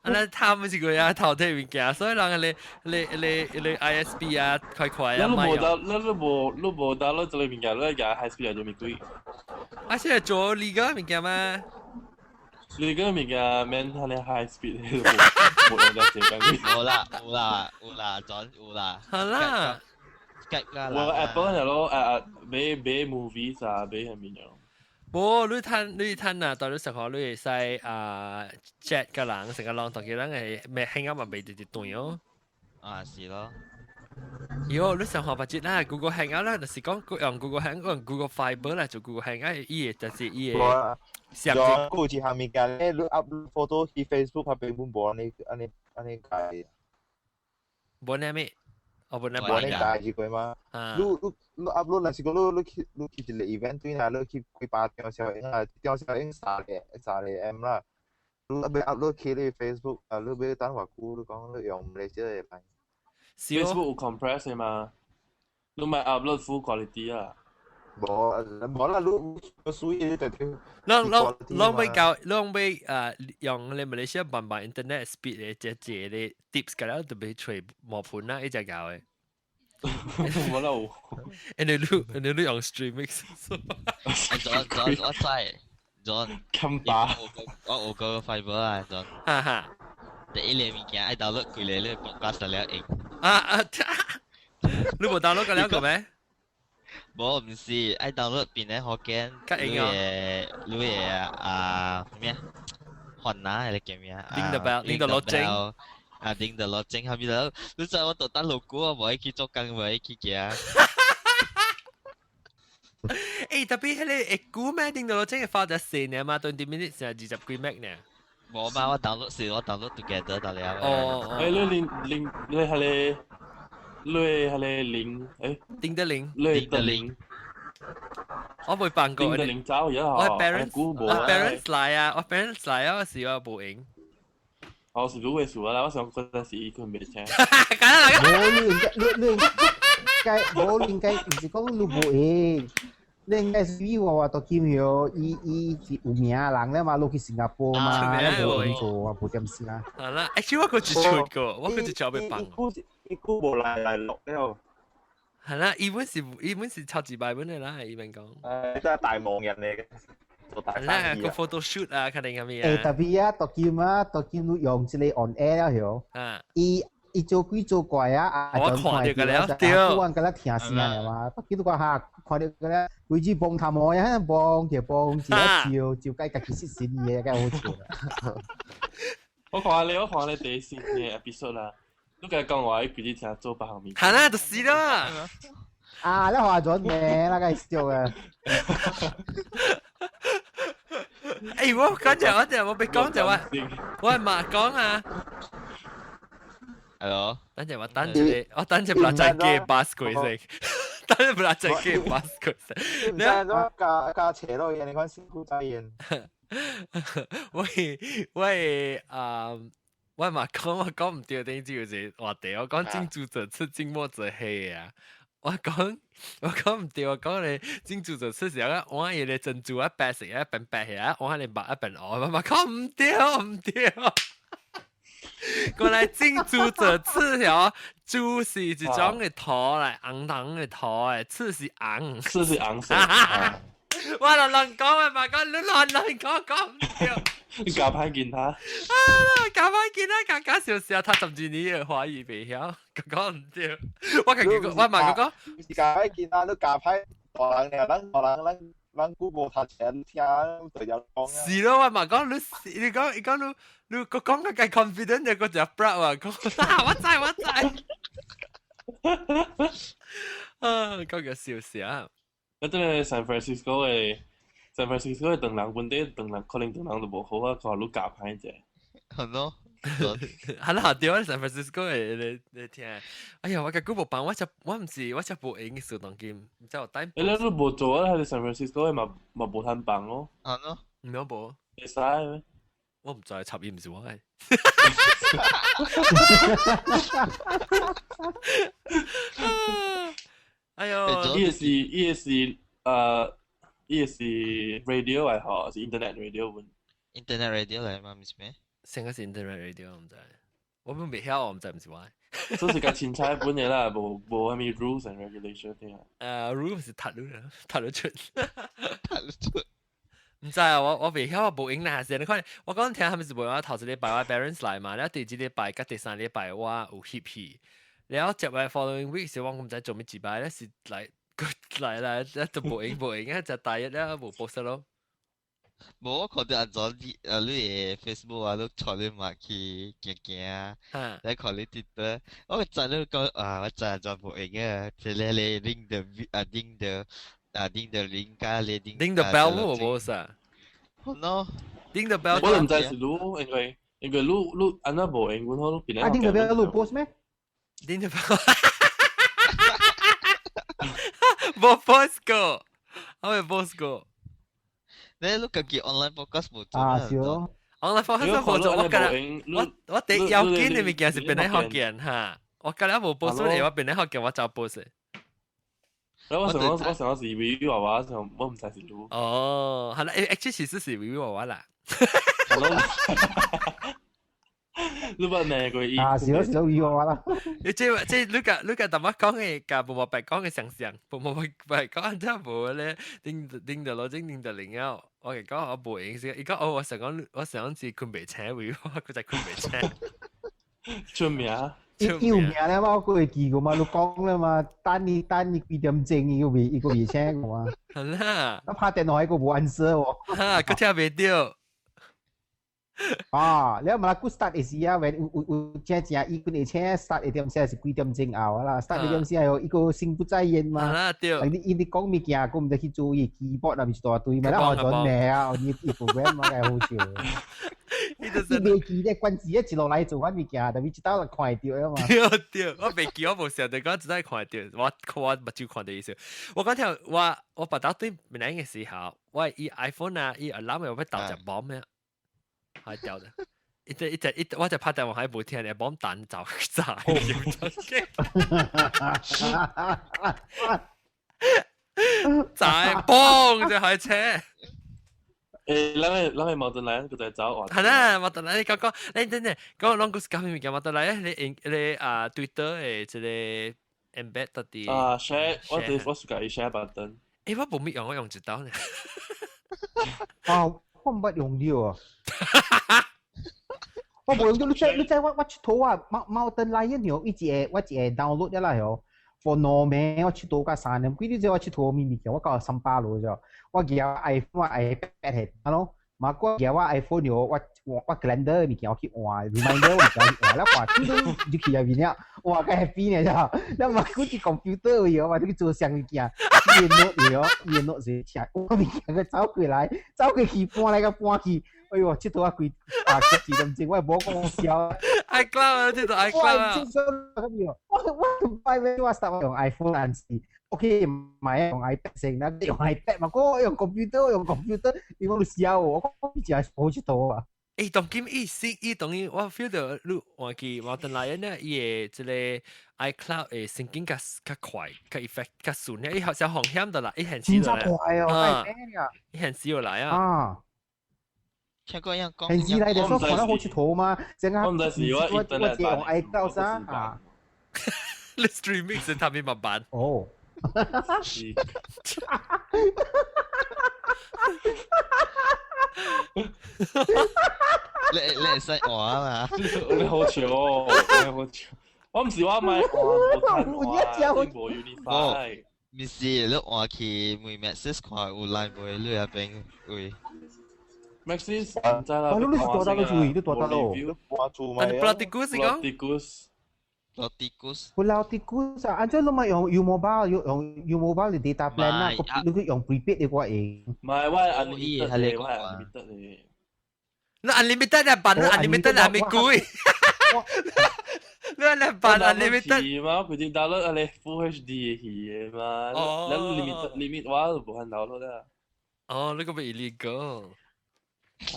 啊！他們是個啊頭體物件，所以人你你你你 ISP 啊，快快啊，你無得，你無你無 download 這個物件，你夾 high speed 就咪貴。啊，現在做呢個物件嘛？呢個物件免他咧 high speed，無用得這個。無啦，有啦，有啦，轉有啦。好啦。我 Apple 係咯，誒買買 movies 啊，買係咪樣？無，你趁你趁啊，到你上學你會使啊 chat 個人，成個人同佢人係咩興啊嘛，未直接斷哦。啊，是咯。喲，你上學白節啦，Google Hangout 啦，就是講用 Google Hangout 用 Google Fiber 啦，做 Google Hangout，伊個就是伊個。上有一項物件咧，你 upload photo 去 Facebook 拍俾本無按呢按呢按呢解。無呢咩？哦，無呢無呢解是過嘛？你你 upload 若是講你去一個 event 對啦，你去幾百張小影啊，張小影三個 M 啦。你欲 upload 去你 Facebook 啊，你欲等偌久？你講你用馬來西亞的來？Facebook 有 compress 的嘛？你咪 upload full quality 啊！無無啦，你水你就聽。攏攏攏欲教，攏欲用你馬來西亞慢慢 internet speed 的這這個 tips 個了，特別揣磨盤啦，一直教的。無啦有。因為你用 streaming。 John John 我知，John。襟把。我有個 fiber 啊，John。哈哈。第一個物件愛 download 幾個你 podcast 了用。啊啊！你無 download 過了個咩？無，毋是，愛 download 變咧福建，你嘅你嘅啊咩？雲南係叫咩啊？叮the bell，叮到落井。啊，叮到落井，後面就你知我特登路過，我無愛去做工，無愛去行。欸，特別彼個會久咩？叮到落井會發得細呢嘛？20 minutes 二十幾 meg 呢？無嘛，我 download 是我 download together 得了。哦。欸，你連連你係你。你係你零，誒？丁得零，你得零。我未辦過。丁得零走咗我 parents，我 parents 來啊，我 parents 來啊，我時我無閒。我是如會數啦，我想嗰陣時佢未聽。梗啦，無你應該你你應該無你應該毋是講你無閒，你應該是以我話到金魚，伊伊是有名人咧嘛，落去新加坡嘛，無閒做啊，無點事啦。係啦，actually 我個一出過，我個一出被放。伊久無來來錄了。係啦，伊本是伊本是超級擺本的啦，伊本講。真係大忙人嚟嘅，做大生意。個 photo shoot 啊，肯定咁樣。欸，特別啊，到今啊，到今你用這個 on air 了曉。啊。伊伊做鬼做怪啊！我看到個了，對。我按個了聽聲了嘛，到今都講哈，看到個了，規矩崩頭毛呀，崩就崩，一笑，就該家己失神嘅，該好笑啦。我看你，我看你第四個 episode 啦。你家講話，伊規日聽做別項物。係啦，就是啦。啊，你話咗咩？那個笑啊！欸，我講就我就我被講就話，我係嘛講啊。係咯。等陣我等住你，我等陣不啦再機 bus 過先，等陣不啦再機 bus 過先。你唔加加斜咯，你看辛苦在演。喂喂啊！我嘛講我講毋對，頂就是話題，我講近朱者赤，近墨者黑啊！我講我講毋對，我講咧近朱者赤是啊，我伊個珍珠啊白色啊變白啊，我咧白啊變黑，我嘛講毋對毋對。過來近朱者赤條，朱是一種的土來，紅紅的土誒，赤是紅，赤是紅色。我亂亂講啊嘛，講你亂亂講講毋對。你教歹見他。啊！教歹見他，講講笑笑，他12年的華語袂曉，講毋對。我家己講，我嘛講。是教歹見他，你教歹大人爾，咱大人咱咱久無讀冊，聽就有講。是咯，我嘛講你，你講伊講你，你講講個介 confident 的，我就 proud 啊，講我知我知。啊，講個笑笑。我真係 San Francisco 的。San Francisco 的唐人本地唐人可能唐人就無好啊，看你教歹者。係咯，係啦，對啊，San Francisco 的你你聽，哎呀，我個久無幫，我才我毋是我才無閒去當今，毋知有等。欸，你無做啊？喺 San Francisco 的嘛嘛無通幫哦。係咯，毋有無？會使咩？我毋知，插伊毋是我的。哎喲，伊是伊是伊是 radio 嚟嗬，是 internet radio 本。 internet radio 嚟嘛，唔是咩？成個是 internet radio，唔知，我本未曉，我唔知唔是我。這是較凊彩本的啦，無無啥物 rules and regulation 啲啊。rules 是讀了，讀了出。讀了出。唔知啊，我我未曉，我無閒啦。先你看，我講聽他們是無我頭一禮拜我 parents 來嘛，了第二禮拜佮第三禮拜我有翕戲，了接來 following week 時我唔知做咩幾擺咧，是來來來，就無閒無閒啊，就大一了無 post 咯。無我看到阿祖你啊，你的 Facebook 啊，你帶你媽去行行，來看你 Twitter，我知你講啊，我知阿祖無閒啊，這個你 ring the 啊 ring the 啊 ring the ring 加你 ring ring the bell 無無啥？好咯，ring the bell 我唔知是你，因為因為你你按怎無閒，阮好你變啊 ring the bell 你 post 咩？ring the bell 無 post 過，我未 post 過。你你家己 online podcast 無做啊？是咯，online podcast 無做，我今日我我第要緊的物件是變咧福建哈，我今日無 post 出嚟，我變咧福建，我就 post。我想是微微娃娃，想我唔知是你。哦，係啦，誒，actually 其實是微微娃娃啦。你捌咩過？啊，是咯是咯，微娃娃啦。你這你個淡薄講嘅，佮無無白講嘅相像，無無白白講真無咧，頂頂到攞整頂到零了。我講我無閒時，伊講哦，我想講是睏袂醒，微娃佢就睏袂醒。出名。伊有名咧嘛，我會記過嘛，你講啦嘛，等你幾點鐘伊個未請過嘛。係啦。我拍電話伊個無 answer 喎。哈，佢聽袂到。啊，你嘛個 start 的時啊，有正正伊本會請 start 一點鐘是幾點鐘後啦，start 一點鐘後伊個心不在焉嘛。啊，對。你伊你講物件，佫毋知去注意 keyboard 啊，咪一大堆嘛，咱學咗咩啊？伊伊 program 嘛，該好笑。伊未記咧，關鍵一路來做阮物件，但是一道就看會著啊嘛。對對，我未記，我無想到講只在看著，我我目睭看著意思。我講聽，我別到對面來嘅時候，我伊 iPhone 啊，伊 alarm 有欲投隻 bomb 咩？係掉的，一隻一隻一，我就拍電話還無聽，你 bomb 彈走炸，炸嘣就開車。誒，咱個矛盾來，佢就走換。係啦，矛盾來，你講講，你等等，講攏故事講咩物件？矛盾來，你你啊，Twitter 的這個 embed 到底。啊，share，我對我是佮 share button。誒，我無咪用，我用一刀呢。啊，我毋捌用著啊。我無用著，你知我𨑨迌啊，Mountain Lion 哦，伊一個我一個 download 了啦吼。for 兩暝我𨑨迌到3點幾，你知我𨑨迌咩物件？我到三百路咗，我舉 iPhone 我 iPad 係咯，嘛我舉我 iPhone 哟，我 calendar 物件我去換，reminder 物件去換，了看嘟嘟就去入面了，哇，較 happy 呢，啫，了嘛佢啲 computer 哟，我去做啥物件，伊 note 哟，伊 note 是寫，我物件佢走過來，走過去搬來個搬去。哎呦，佚佗啊幾啊幾點鐘，我無講笑。 iCloud 啊，佚佗 iCloud 啊。我我擺尾我 start 用 iPhone 但是，OK 唔係用 iPad 先啦，用 iPad 嘛，我用 computer 用 computer，你講笑我，我真係好佚佗啊。欸，當今伊是伊當伊，我 feel 到你換去我等來呢，伊的這個 iCloud 的神經較較快，較 effect 較順咧，伊好像風險的啦，伊現時來。真快哦，伊現時又來啊。啊。聽過樣講。現時來就說看得好佚佗嘛，正啊，我唔知是我我用 iCloud 啥啊。你 streaming 是他們慢慢。哦。你會使換啊嘛？你好笑哦，你好笑。我唔是我買換，無趁換，無 Unify。唔是，你換去問 Maxis 看有來無？你那邊位。 Maxis 唔知啦。你是大大個注意，你大大咯。但係 Platypus 講。 Platypus。 Platypus。 Platypus 啊，按照你咪用 U Mobile，用 U Mobile 的 data plan 啦，你去用 prepaid 的我會。唔係，我係 unlimited 的，我係 unlimited 的。你 unlimited 係辦 unlimited 係咪貴？你係辦 unlimited 嘛？佢哋 download 係 Full HD 嘅戲嘛？你 limit limit 我就無限 download 啦。哦，你個咪 illegal。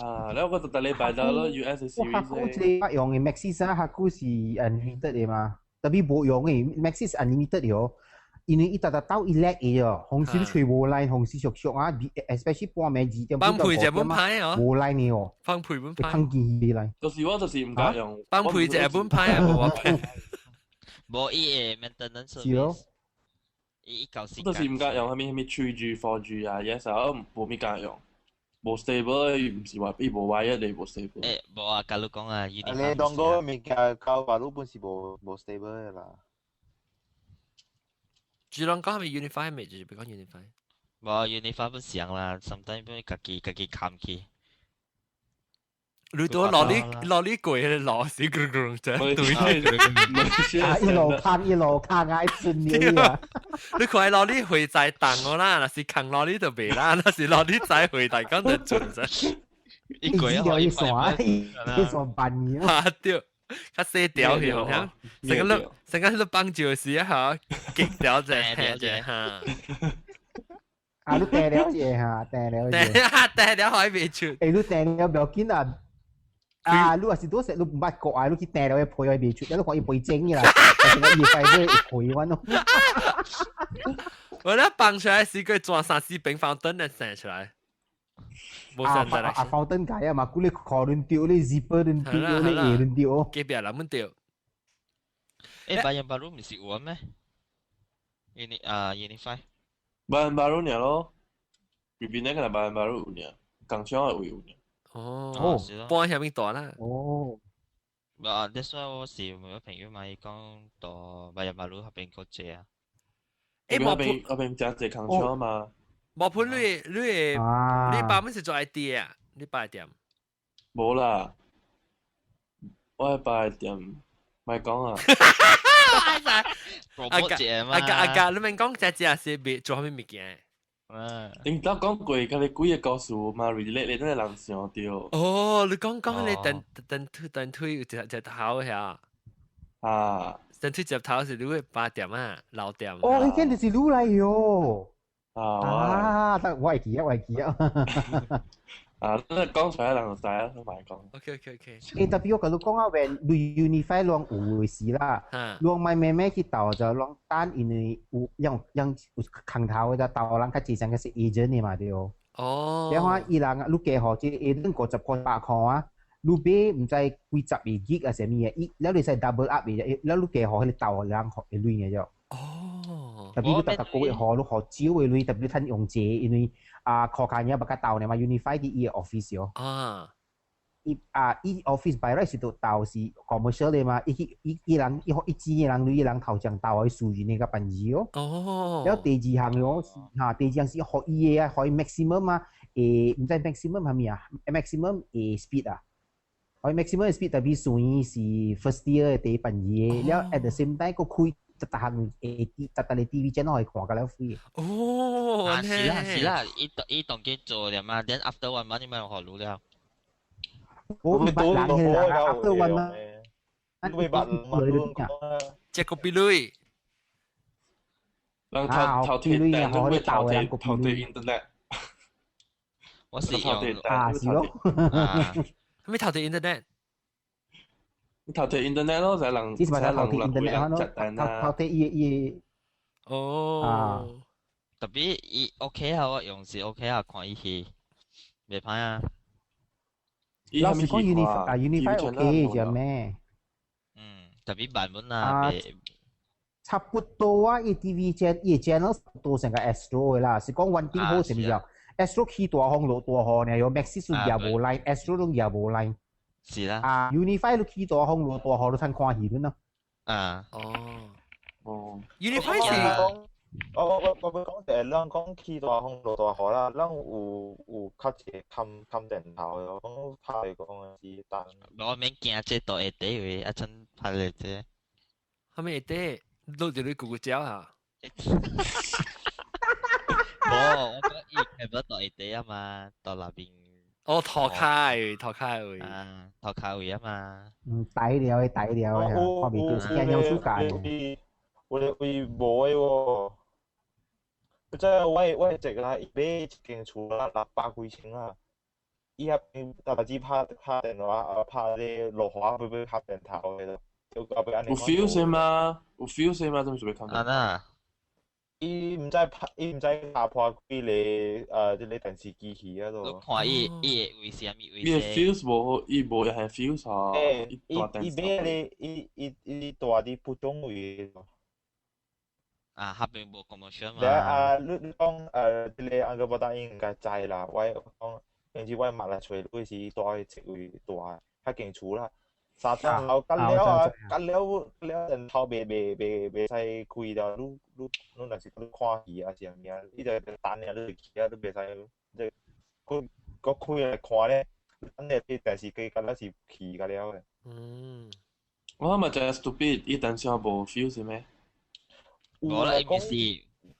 啊！你我就第禮拜 download US 嘅 series。我客戶這個用嘅 Maxis 啊，客戶是 unlimited 嘅嘛，特別無用嘅 Maxis unlimited 嘅哦，因為伊逐逐鬥伊叻嘅哦，紅時吹無 line，紅時熟熟啊，especially 半暝2點放配就本派哦，無 line 嘅哦，放配本派，坑機 line。就是我就是唔敢用，放配就本派啊，無我派。無伊嘅 maintenance service。伊舊時。我就是唔敢用，啥物啥物 3G、4G 啊，yes 啊，我無物敢用。無 stable，伊毋是話伊無 wire，你無 stable。欸，無啊，假如講啊，你當個物件交話你本是無 stable 的啦。主人講係咪 Unify 咪就是別講 Unify。無 Unify 本上啦，sometimes 本家己砍去。你都攞你攞你過去攞死咕咕啫，對。一路扛一路扛，愛順你啊！你看攞你回在檔我啦，若是扛攞你就袂啦，若是攞你再回大講就準啫。一個月一線一線半年。啊對，較細條去，嚇，成個你幫照時啊嚇，極條者聽者嚇。啊，你訂了者嚇，訂了者。訂了可以袂出。欸，你訂了不要緊啊。啊，你若是多食，你毋捌過啊，你去訂了，伊皮會袂出，你看伊皮整啦，但是我伊塊尾會皮阮咯。我咧放出來時，佢轉三四平方燈嚟射出來。冇啊啊！fountain 解啊嘛，估你殼輪掉，你 zipper 輪掉，你嘢輪掉。隔壁人們掉。誒，Bayan Baru 唔是有咩？Uni 啊，Unifi。 Bayan Baru 爾咯，邊邊那個係 Bayan Baru 有爾，工廠嘅位有爾。哦，搬下面大啦。哦。啊，that's why 我是問我朋友嘛，伊講到 Bayan Baru 嗰邊個借啊。誒，嗰邊嗰邊真濟工廠嘛。無盤你你爸們是做 IT 啊？你爸店？無啦，我爸店莫講啊。阿格阿格阿格，你免講只只是別做啥物物件？頂頭講過，佮你幾個故事嘛，relate 你真係人想到。哦，你講講你電電推電推有一隻頭遐。啊！電推接頭是你會爸店啊，老店。哦，彼間就是你來喲。啊！啊，得我會記啊，我會記啊。啊，你講出來人就知啊，莫講。 OK。欸，特別我共你講啊，when 你 Unifi 攏有的時啦，攏莫慢慢去鬥就攏等，因為有用用有空頭的就鬥人較濟成個是 agent 的嘛對。哦。然後伊人你加予這個 agent 50塊100塊啊，你買毋知幾十個 gig 啊啥物的，伊了你使 double up 的，了你加予彼個鬥人的錢的咗。哦。特別你逐逐個月予你予少的錢，特別你趁用濟，因為啊，靠近嘢捌較鬥呢嘛，Unifi 佇伊的 office 哦。啊。伊啊，伊 office by right 是都鬥是 commercial 的嘛，伊去伊伊人伊伊錢的人，伊人頭前鬥去私人的佮辦事哦。哦。了第二項哦，嚇，第二項是予伊的啊，予伊 maximum 啊，毋知 maximum 係咪啊？maximum speed 啊，予伊 maximum speed 特別算是 first tier 的第辦事的，了 at the same time 閣開逐逐項逐逐個 TV channel 可以看甲了 free。哦，啊是啦是啦，伊伊當機做了嘛，then after one month 你咪學到了。我唔捌人嘅啦，after one month，你捌人這個比類。人頭頭鐵電，都會頭鐵頭鐵 internet。我是用啊，是咯。咩頭鐵 internet？頭鐵 internet 咯，就係人，只是話頭鐵 internet 咯，頭頭鐵伊伊。哦。特別伊 OK 啊，我用是 OK 啊，看伊戲，袂歹啊。老實講，Unifi 啊，Unifi OK 啫咩？嗯，特別版本啊，差不多啊，伊 TV channel 伊 channel 都成個 Astro 的啦，是講穩定好是咪啊？Astro 起大風落大雨呢，有 Maxis 也無 line，Astro 攏也無 line。是啦。啊，Unifi 都起大風落大雨都趁看戲咯。啊。哦。哦。 Unifi 是。我我會講誒，咱講起大風落大雨啦，咱有有較濟冚冚電頭的，講拍來講是單。我免驚這度會底位，啊陣拍來這。啥物會底？落住你咕咕叫啊！無，我講伊係不到會底啊嘛，到那邊。哦，塗開，塗開位。啊，塗開位啊嘛。嗯，抵了，抵了，看袂到，是驚有暑假。有咧位無的喎。即係我這個伊買一間厝啦，600幾千啦。伊遐邊逐日拍拍電話，啊拍咧落雨要要拍電頭的咯。有 fuse 嘛？有 fuse 嘛？怎麼準備看？啊那。伊毋知拍，伊毋知打破幾個這個電視機器啊都。你看伊伊會為啥物為伊個 fuse 無，伊無係 fuse 啊。欸，伊伊買咧，伊伊伊住佇蒲種位。啊，彼邊無 commercial 嘛。了啊，你你講這個安哥無答應該知啦。我講，平時我媽來揣，你是住佇這位住，較間厝啦。三層樓，隔了啊，隔了了電頭袂袂袂袂使開了，你你你若是你看戲啊啥物啊，你就等下你去啊，你袂使，這閣閣開來看咧，等下啲電視機敢若是去甲了的。嗯。我嘛真 stupid，伊電視無 fuse 咩？無啦，伊毋是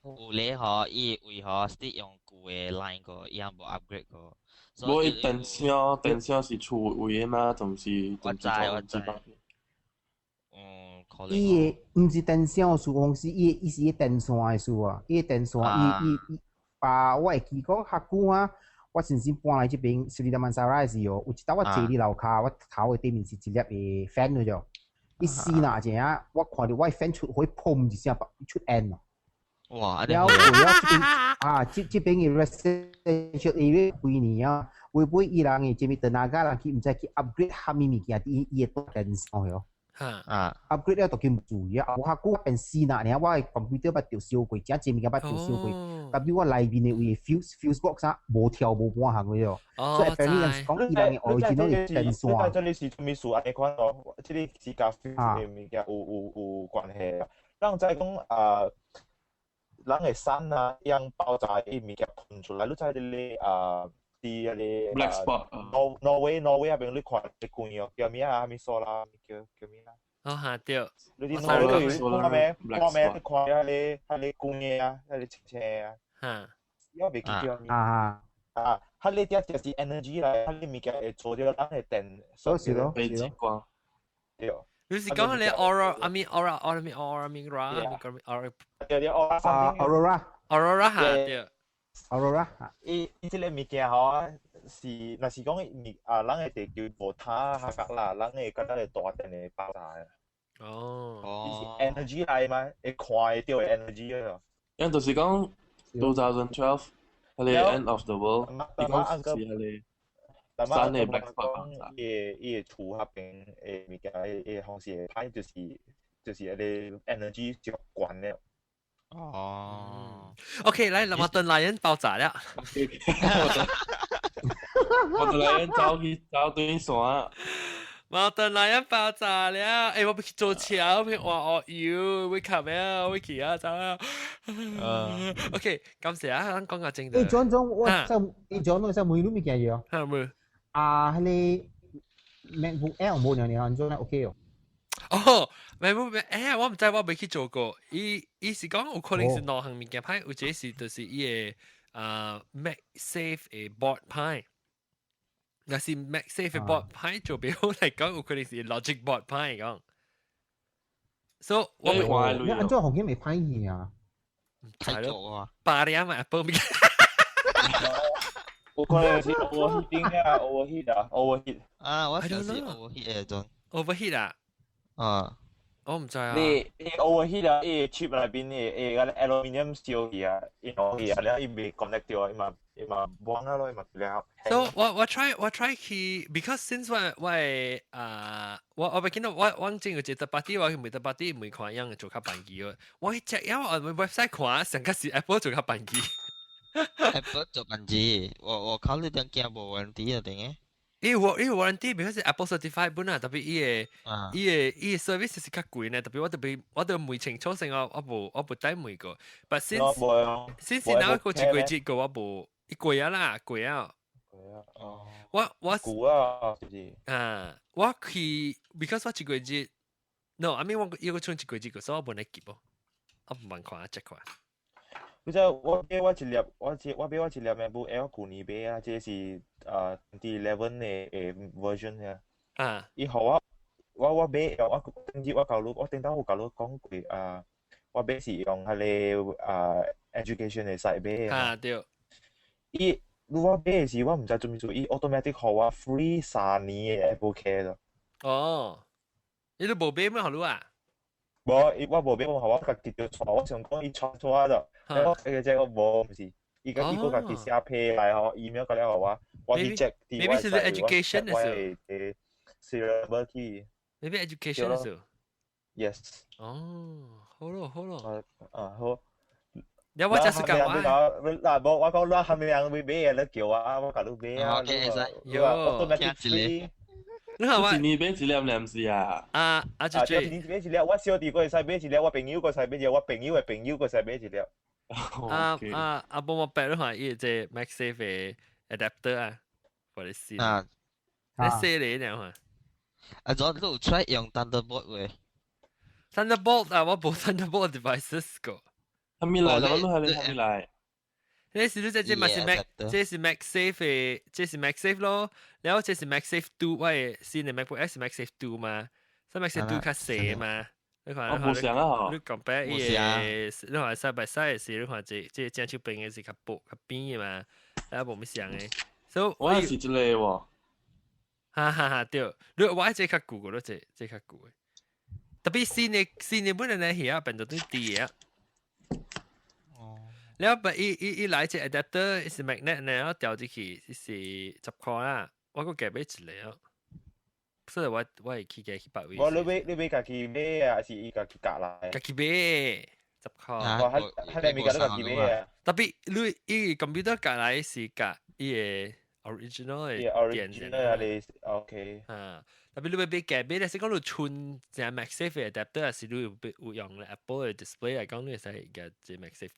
有咧吼，伊為何是用舊的 line 個，伊也無 upgrade 過。無伊電箱電箱是厝位的嗎？總是我知我知。嗯，可能。伊的毋是電箱事，講是伊伊是伊電線的事啊。伊電線，伊伊伊，啊，我會記講較久啊。我先先搬來這邊 Sri Damansara 的時候，有一道我坐佇樓跤，我頭的對面是一粒的 fan 了就。伊死若正，我看著我 fan 出火，砰一聲出煙咯。哇！了後了這邊啊，這邊嘅 residential area 幾年啊，會唔會伊人嘅這邊 tenaga 人去毋知去 upgrade 蝦米物件，伊伊會斷電線喲。啊！upgrade 了就叫注意啊！我下久變死啦，爾我嘅 computer 捌著燒過，真濟物件捌著燒過。特別我內面嘅位 fuse box 啊，無跳無半項嘅喲。所以 apparently 人是講伊人嘅 original 嘅電線。這裡是啥物事按呢款哦？這裡是佮 fuse 嘅物件有關係啊。咱知講啊，人嘅山啊，樣爆炸伊物件噴出來，你知這個啊？佇迄個 Black spot 挪威那邊你看一罐哦，叫咩啊？啥物索拉？叫咩啊？哦哈對。你佇挪威看咩？看咩？你看彼個罐的啊，彼個青青啊。哈。我袂記叫咩。啊啊！彼個只就是 energy 來，彼個物件會做著人的電。是咯，是咯。對。你是講你 aura，I mean aura，I mean aura，I mean aura，aura。對對，aura。啊，aurora。 aurora 哈對。 aurora。伊這個物件吼，是若是講物啊，人的地球無塌下角啦，人會感覺會大電的爆炸。哦。伊是 energy 來嘛，會看會著的 energy 咯。樣就是講2012，彼個 end of the world，伊講是彼個山的 black spot 伊的伊的厝彼邊的物件，伊的方式會歹，就是彼個 energy 就懸了。哦。 OK，來，摩頓萊恩爆炸了。摩頓萊恩走去走對山。摩頓萊恩爆炸了！欸，我欲去做車，我欲換學油，欲卡咩啊？欲去啊，走啊！OK，感謝啊，咱講個正。欸，轉轉我想，欸，轉我想問你物件嘢。嚇冇？啊，彼個 MacBook Air 無兩年，安怎 OK 哦？哦，MacBook Air 我毋知我未去做過，伊是講有可能是兩項物件歹，有一個是就是伊个啊 MagSafe 的 board 歹。若是 MagSafe 的 board 歹做比好來講，有可能是 Logic board 歹講。所以我你按怎風險會歹去啊？太做啊！八兩嘛 Apple 物件。有可能是 overheating 啊，overheat 啊，overheat。啊，我就是 overheat 的種。 overheat 啊？啊。我毋知啊。你 overheat 啊，伊 chip 內邊的個 aluminium 燒去啊，伊攞去啊，了伊未 connect 掉，伊嘛伊嘛忘啊咯，伊嘛了。 So 我 try 去，because since 我啊我我見到我正有一個 party，我去每個 party 每看樣做較便宜嘅，我去 check 因為我 website 看，上個是 Apple 做較便宜。 Apple 做便宜，我考慮點驚無 warranty 啊定嘅。伊 warranty because 是 Apple certified 本啊，特別伊個 service 是較貴呢，特別我都問清楚先，我無帶問過。But since 那個一個月個我無，伊貴啊啦，貴啊。哦。我貴啊，是不是？啊，我去，because 我一個月，no，I mean 我伊個剩一個月個，所以我無來記啵，我唔慢看，check 看。你知我買我一粒，我買我一粒 MacBook Air 舊年買啊，這個是啊2011的 version 啊。伊予我買我頂日我甲你，我頂當有共你講過啊，我買是用彼個啊 education 的 site 買啊。對。伊如我買的時，我毋知做物事，伊 automatic 予我 free 3年的 Apple Care 咯。哦，你都無買咩予你啊？無，伊我無買，我予我家己就帶，我想講伊傳錯咗，我個這個無，毋是，伊個伊閣家己寫批來吼，email 過來予我，我去 check。 Maybe 是 education 的時候。serial number 去。 Maybe education 的時候。 Yes。哦，好咯好咯。啊好。你我就是講我。嗱，無我講你蝦米人會買的，你叫我，我共你買啊。 OK，會使。喲。 automatic 你看我一年買一粒兩是啊？啊啊！就一年買一粒，我小弟閣會使買一粒，我朋友閣使買一粒，我朋友的朋友閣使買一粒。啊啊啊！幫我白你看，伊這 MagSafe 的 adapter 啊，我嚟試。啊。你試你兩看。啊，左你有 try 用 Thunderbolt 未？Thunderbolt 啊，我無 Thunderbolt devices 個。蝦米來？你係你蝦米來？你是你這嘛是 Mag，這是 MagSafe 的，這是 MagSafe 咯。然後這是 MagSafe 2，我的新的 MacBook Air 是 MagSafe 2 嘛，所以 MagSafe 2較細嘛。你看，我無相啊！你 compare 伊個，你看 side by side 是，你看這正手邊的是較薄較扁的嘛，啊無乜相的。所以我也是這個喎。哈哈哈，對，你我愛這較舊個，你這較舊的。特別新的新的本來呢，遐變做對低的。了不伊伊伊來隻 adapter 是 magnet 呢，我掉入去是10塊啦，我閣加買一個哦。所以我會去加去百位。我你買家己買啊，還是伊家己夾來？家己買10塊。我係係你物件都家己買啊。特別你伊 computer 夾來是夾伊個 original 的電線。啊，你 OK。啊，特別你欲買夾買咧，是講你剩隻 MagSafe adapter，還是你有有用 Apple 的 display 來講，你會使夾隻 MagSafe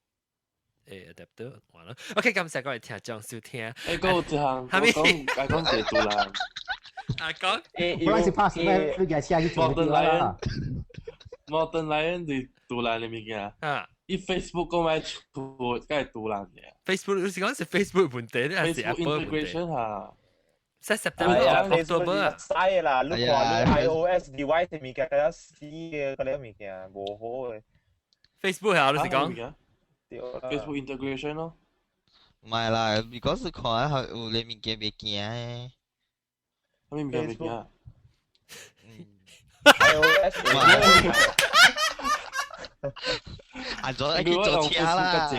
誒 adapter 完啦。OK，感謝各位聽眾收聽。誒，講有一項，我講講一個獨蘭。啊講，本來是拍死咩？你架車去做 Mountain Lion，Mountain Lion 是獨蘭的物件。啊，伊 Facebook 講欲出，該係獨蘭嘅。 Facebook 你是講是 Facebook 問題，還是 Apple 問題？ integration 嚇。在 September、October 啊。嘥啦！你看你 iOS device 的物件，較死嘅嗰啲物件，無好嘅。 Facebook 係你是講？Facebook integration 咯。唔係啦，如果是看下有你物件袂驚嘅。咩物件袂驚？iOS 啊，做去做車啦！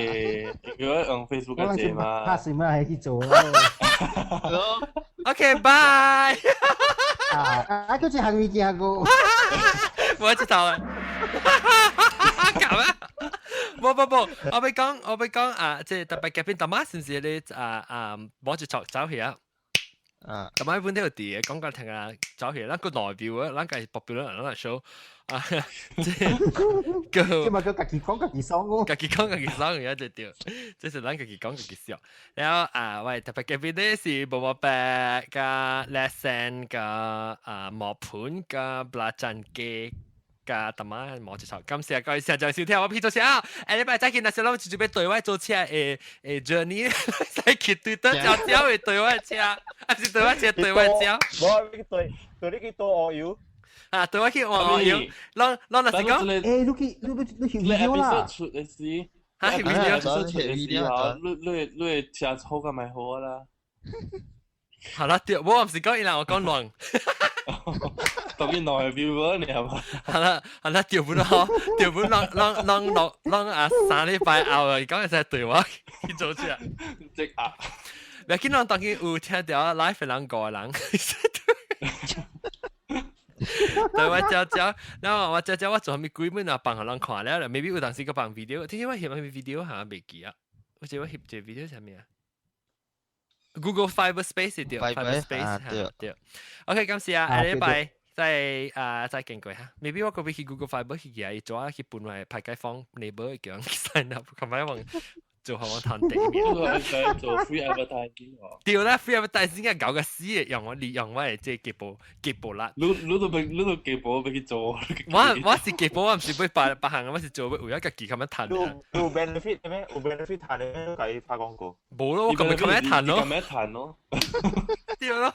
如果用 Facebook 嘅借嘛，拍死咩係去做咯。 OK，bye。啊啊！佢只係物件個。我知道啦。咁啊？無無無，我欲講，我欲講啊，即係特別嘉賓，大媽是唔是你啊啊，摸住走走去啊？啊！咁啊，本都有啲講講聽啊，走去，咱個內表啊，咱個目標咱咱來 show 啊，即係個，即係佢家己講家己爽哦，家己講家己爽而家就對，這是咱家己講家己笑。然後啊，喂，特別嘉賓咧是毛毛白加 lesson 加啊毛盤加布拉贊雞。加大媽冇接受，感謝各位聽眾收聽，我皮做車啊！下禮拜再見，若是攏準備對外做車的的 journey，使去對倒招招的對外車，還是對外車對外車？無，你對對你去倒烏油。啊，對我去烏油，攏攏若是講，欸，你去你你你去 video 啦？出的時，哈，video 出的時候，你你你車好甲咪好啦。好啦，對，我毋是講伊人，我講亂。特別耐 viewer 你係嘛？好啦，好啦，對不咯？對不？攏攏攏攏攏啊！3禮拜後啊，講會使對我去做車。即啊！袂緊，攏當今有聽著 live 人五個人。對我照照，然後我照照我做啥物鬼物啊？放予人看了，maybe 有當時閣放 video，聽講我翕啥物 video 嚇袂記啊？我記我翕一個 video 啥物啊？Google Fiber Space 對，Fiber Space 對對。OK，感謝啊，下禮拜再啊再見過嚇。maybe 我閣欲去 Google Fiber 去寄伊做去分來派街坊 neighbor 叫人 sign up，較擺往做好我攤地面。做 free advertising 對啦，free advertising 啊，搞個死嘅，用我利用我的這個幾步幾步啦。你你都俾你都幾步俾佢做。我我是幾步，我毋是欲別別項，我是做欲為咗家己咁樣賺。有 benefit 咩？有 benefit 賺咧，計拍廣告。無咯，我咁咪咁樣賺咯。咁樣賺咯。對咯。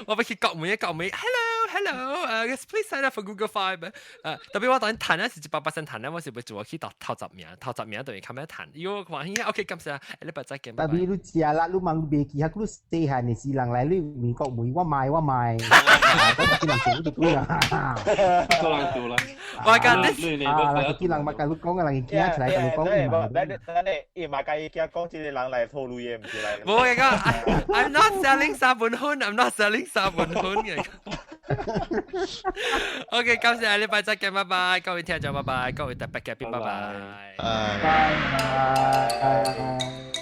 我欲去國門一國門，hello hello，please sign up for Google Fiber。特別我當賺咧是100%賺咧，我是欲做去頭頭十名，頭十名等於較咩賺。喲，歡喜，OK，感謝，下禮拜再見。特別你食啦，你問袂記，佢細漢的時人來你美國問我買我買，我幾人做就對啦。做人做啦。我講你啊，幾人嘛，甲你講個人驚起來，共你講嘛。等等你，伊嘛共伊驚講這個人來套路嘢，毋是來。無我講，I'm not selling 三本粉，I'm not selling 三本粉嘅。OK，感謝下禮拜再見，拜拜，各位聽眾，拜拜，各位特別嘉賓，拜拜。拜拜。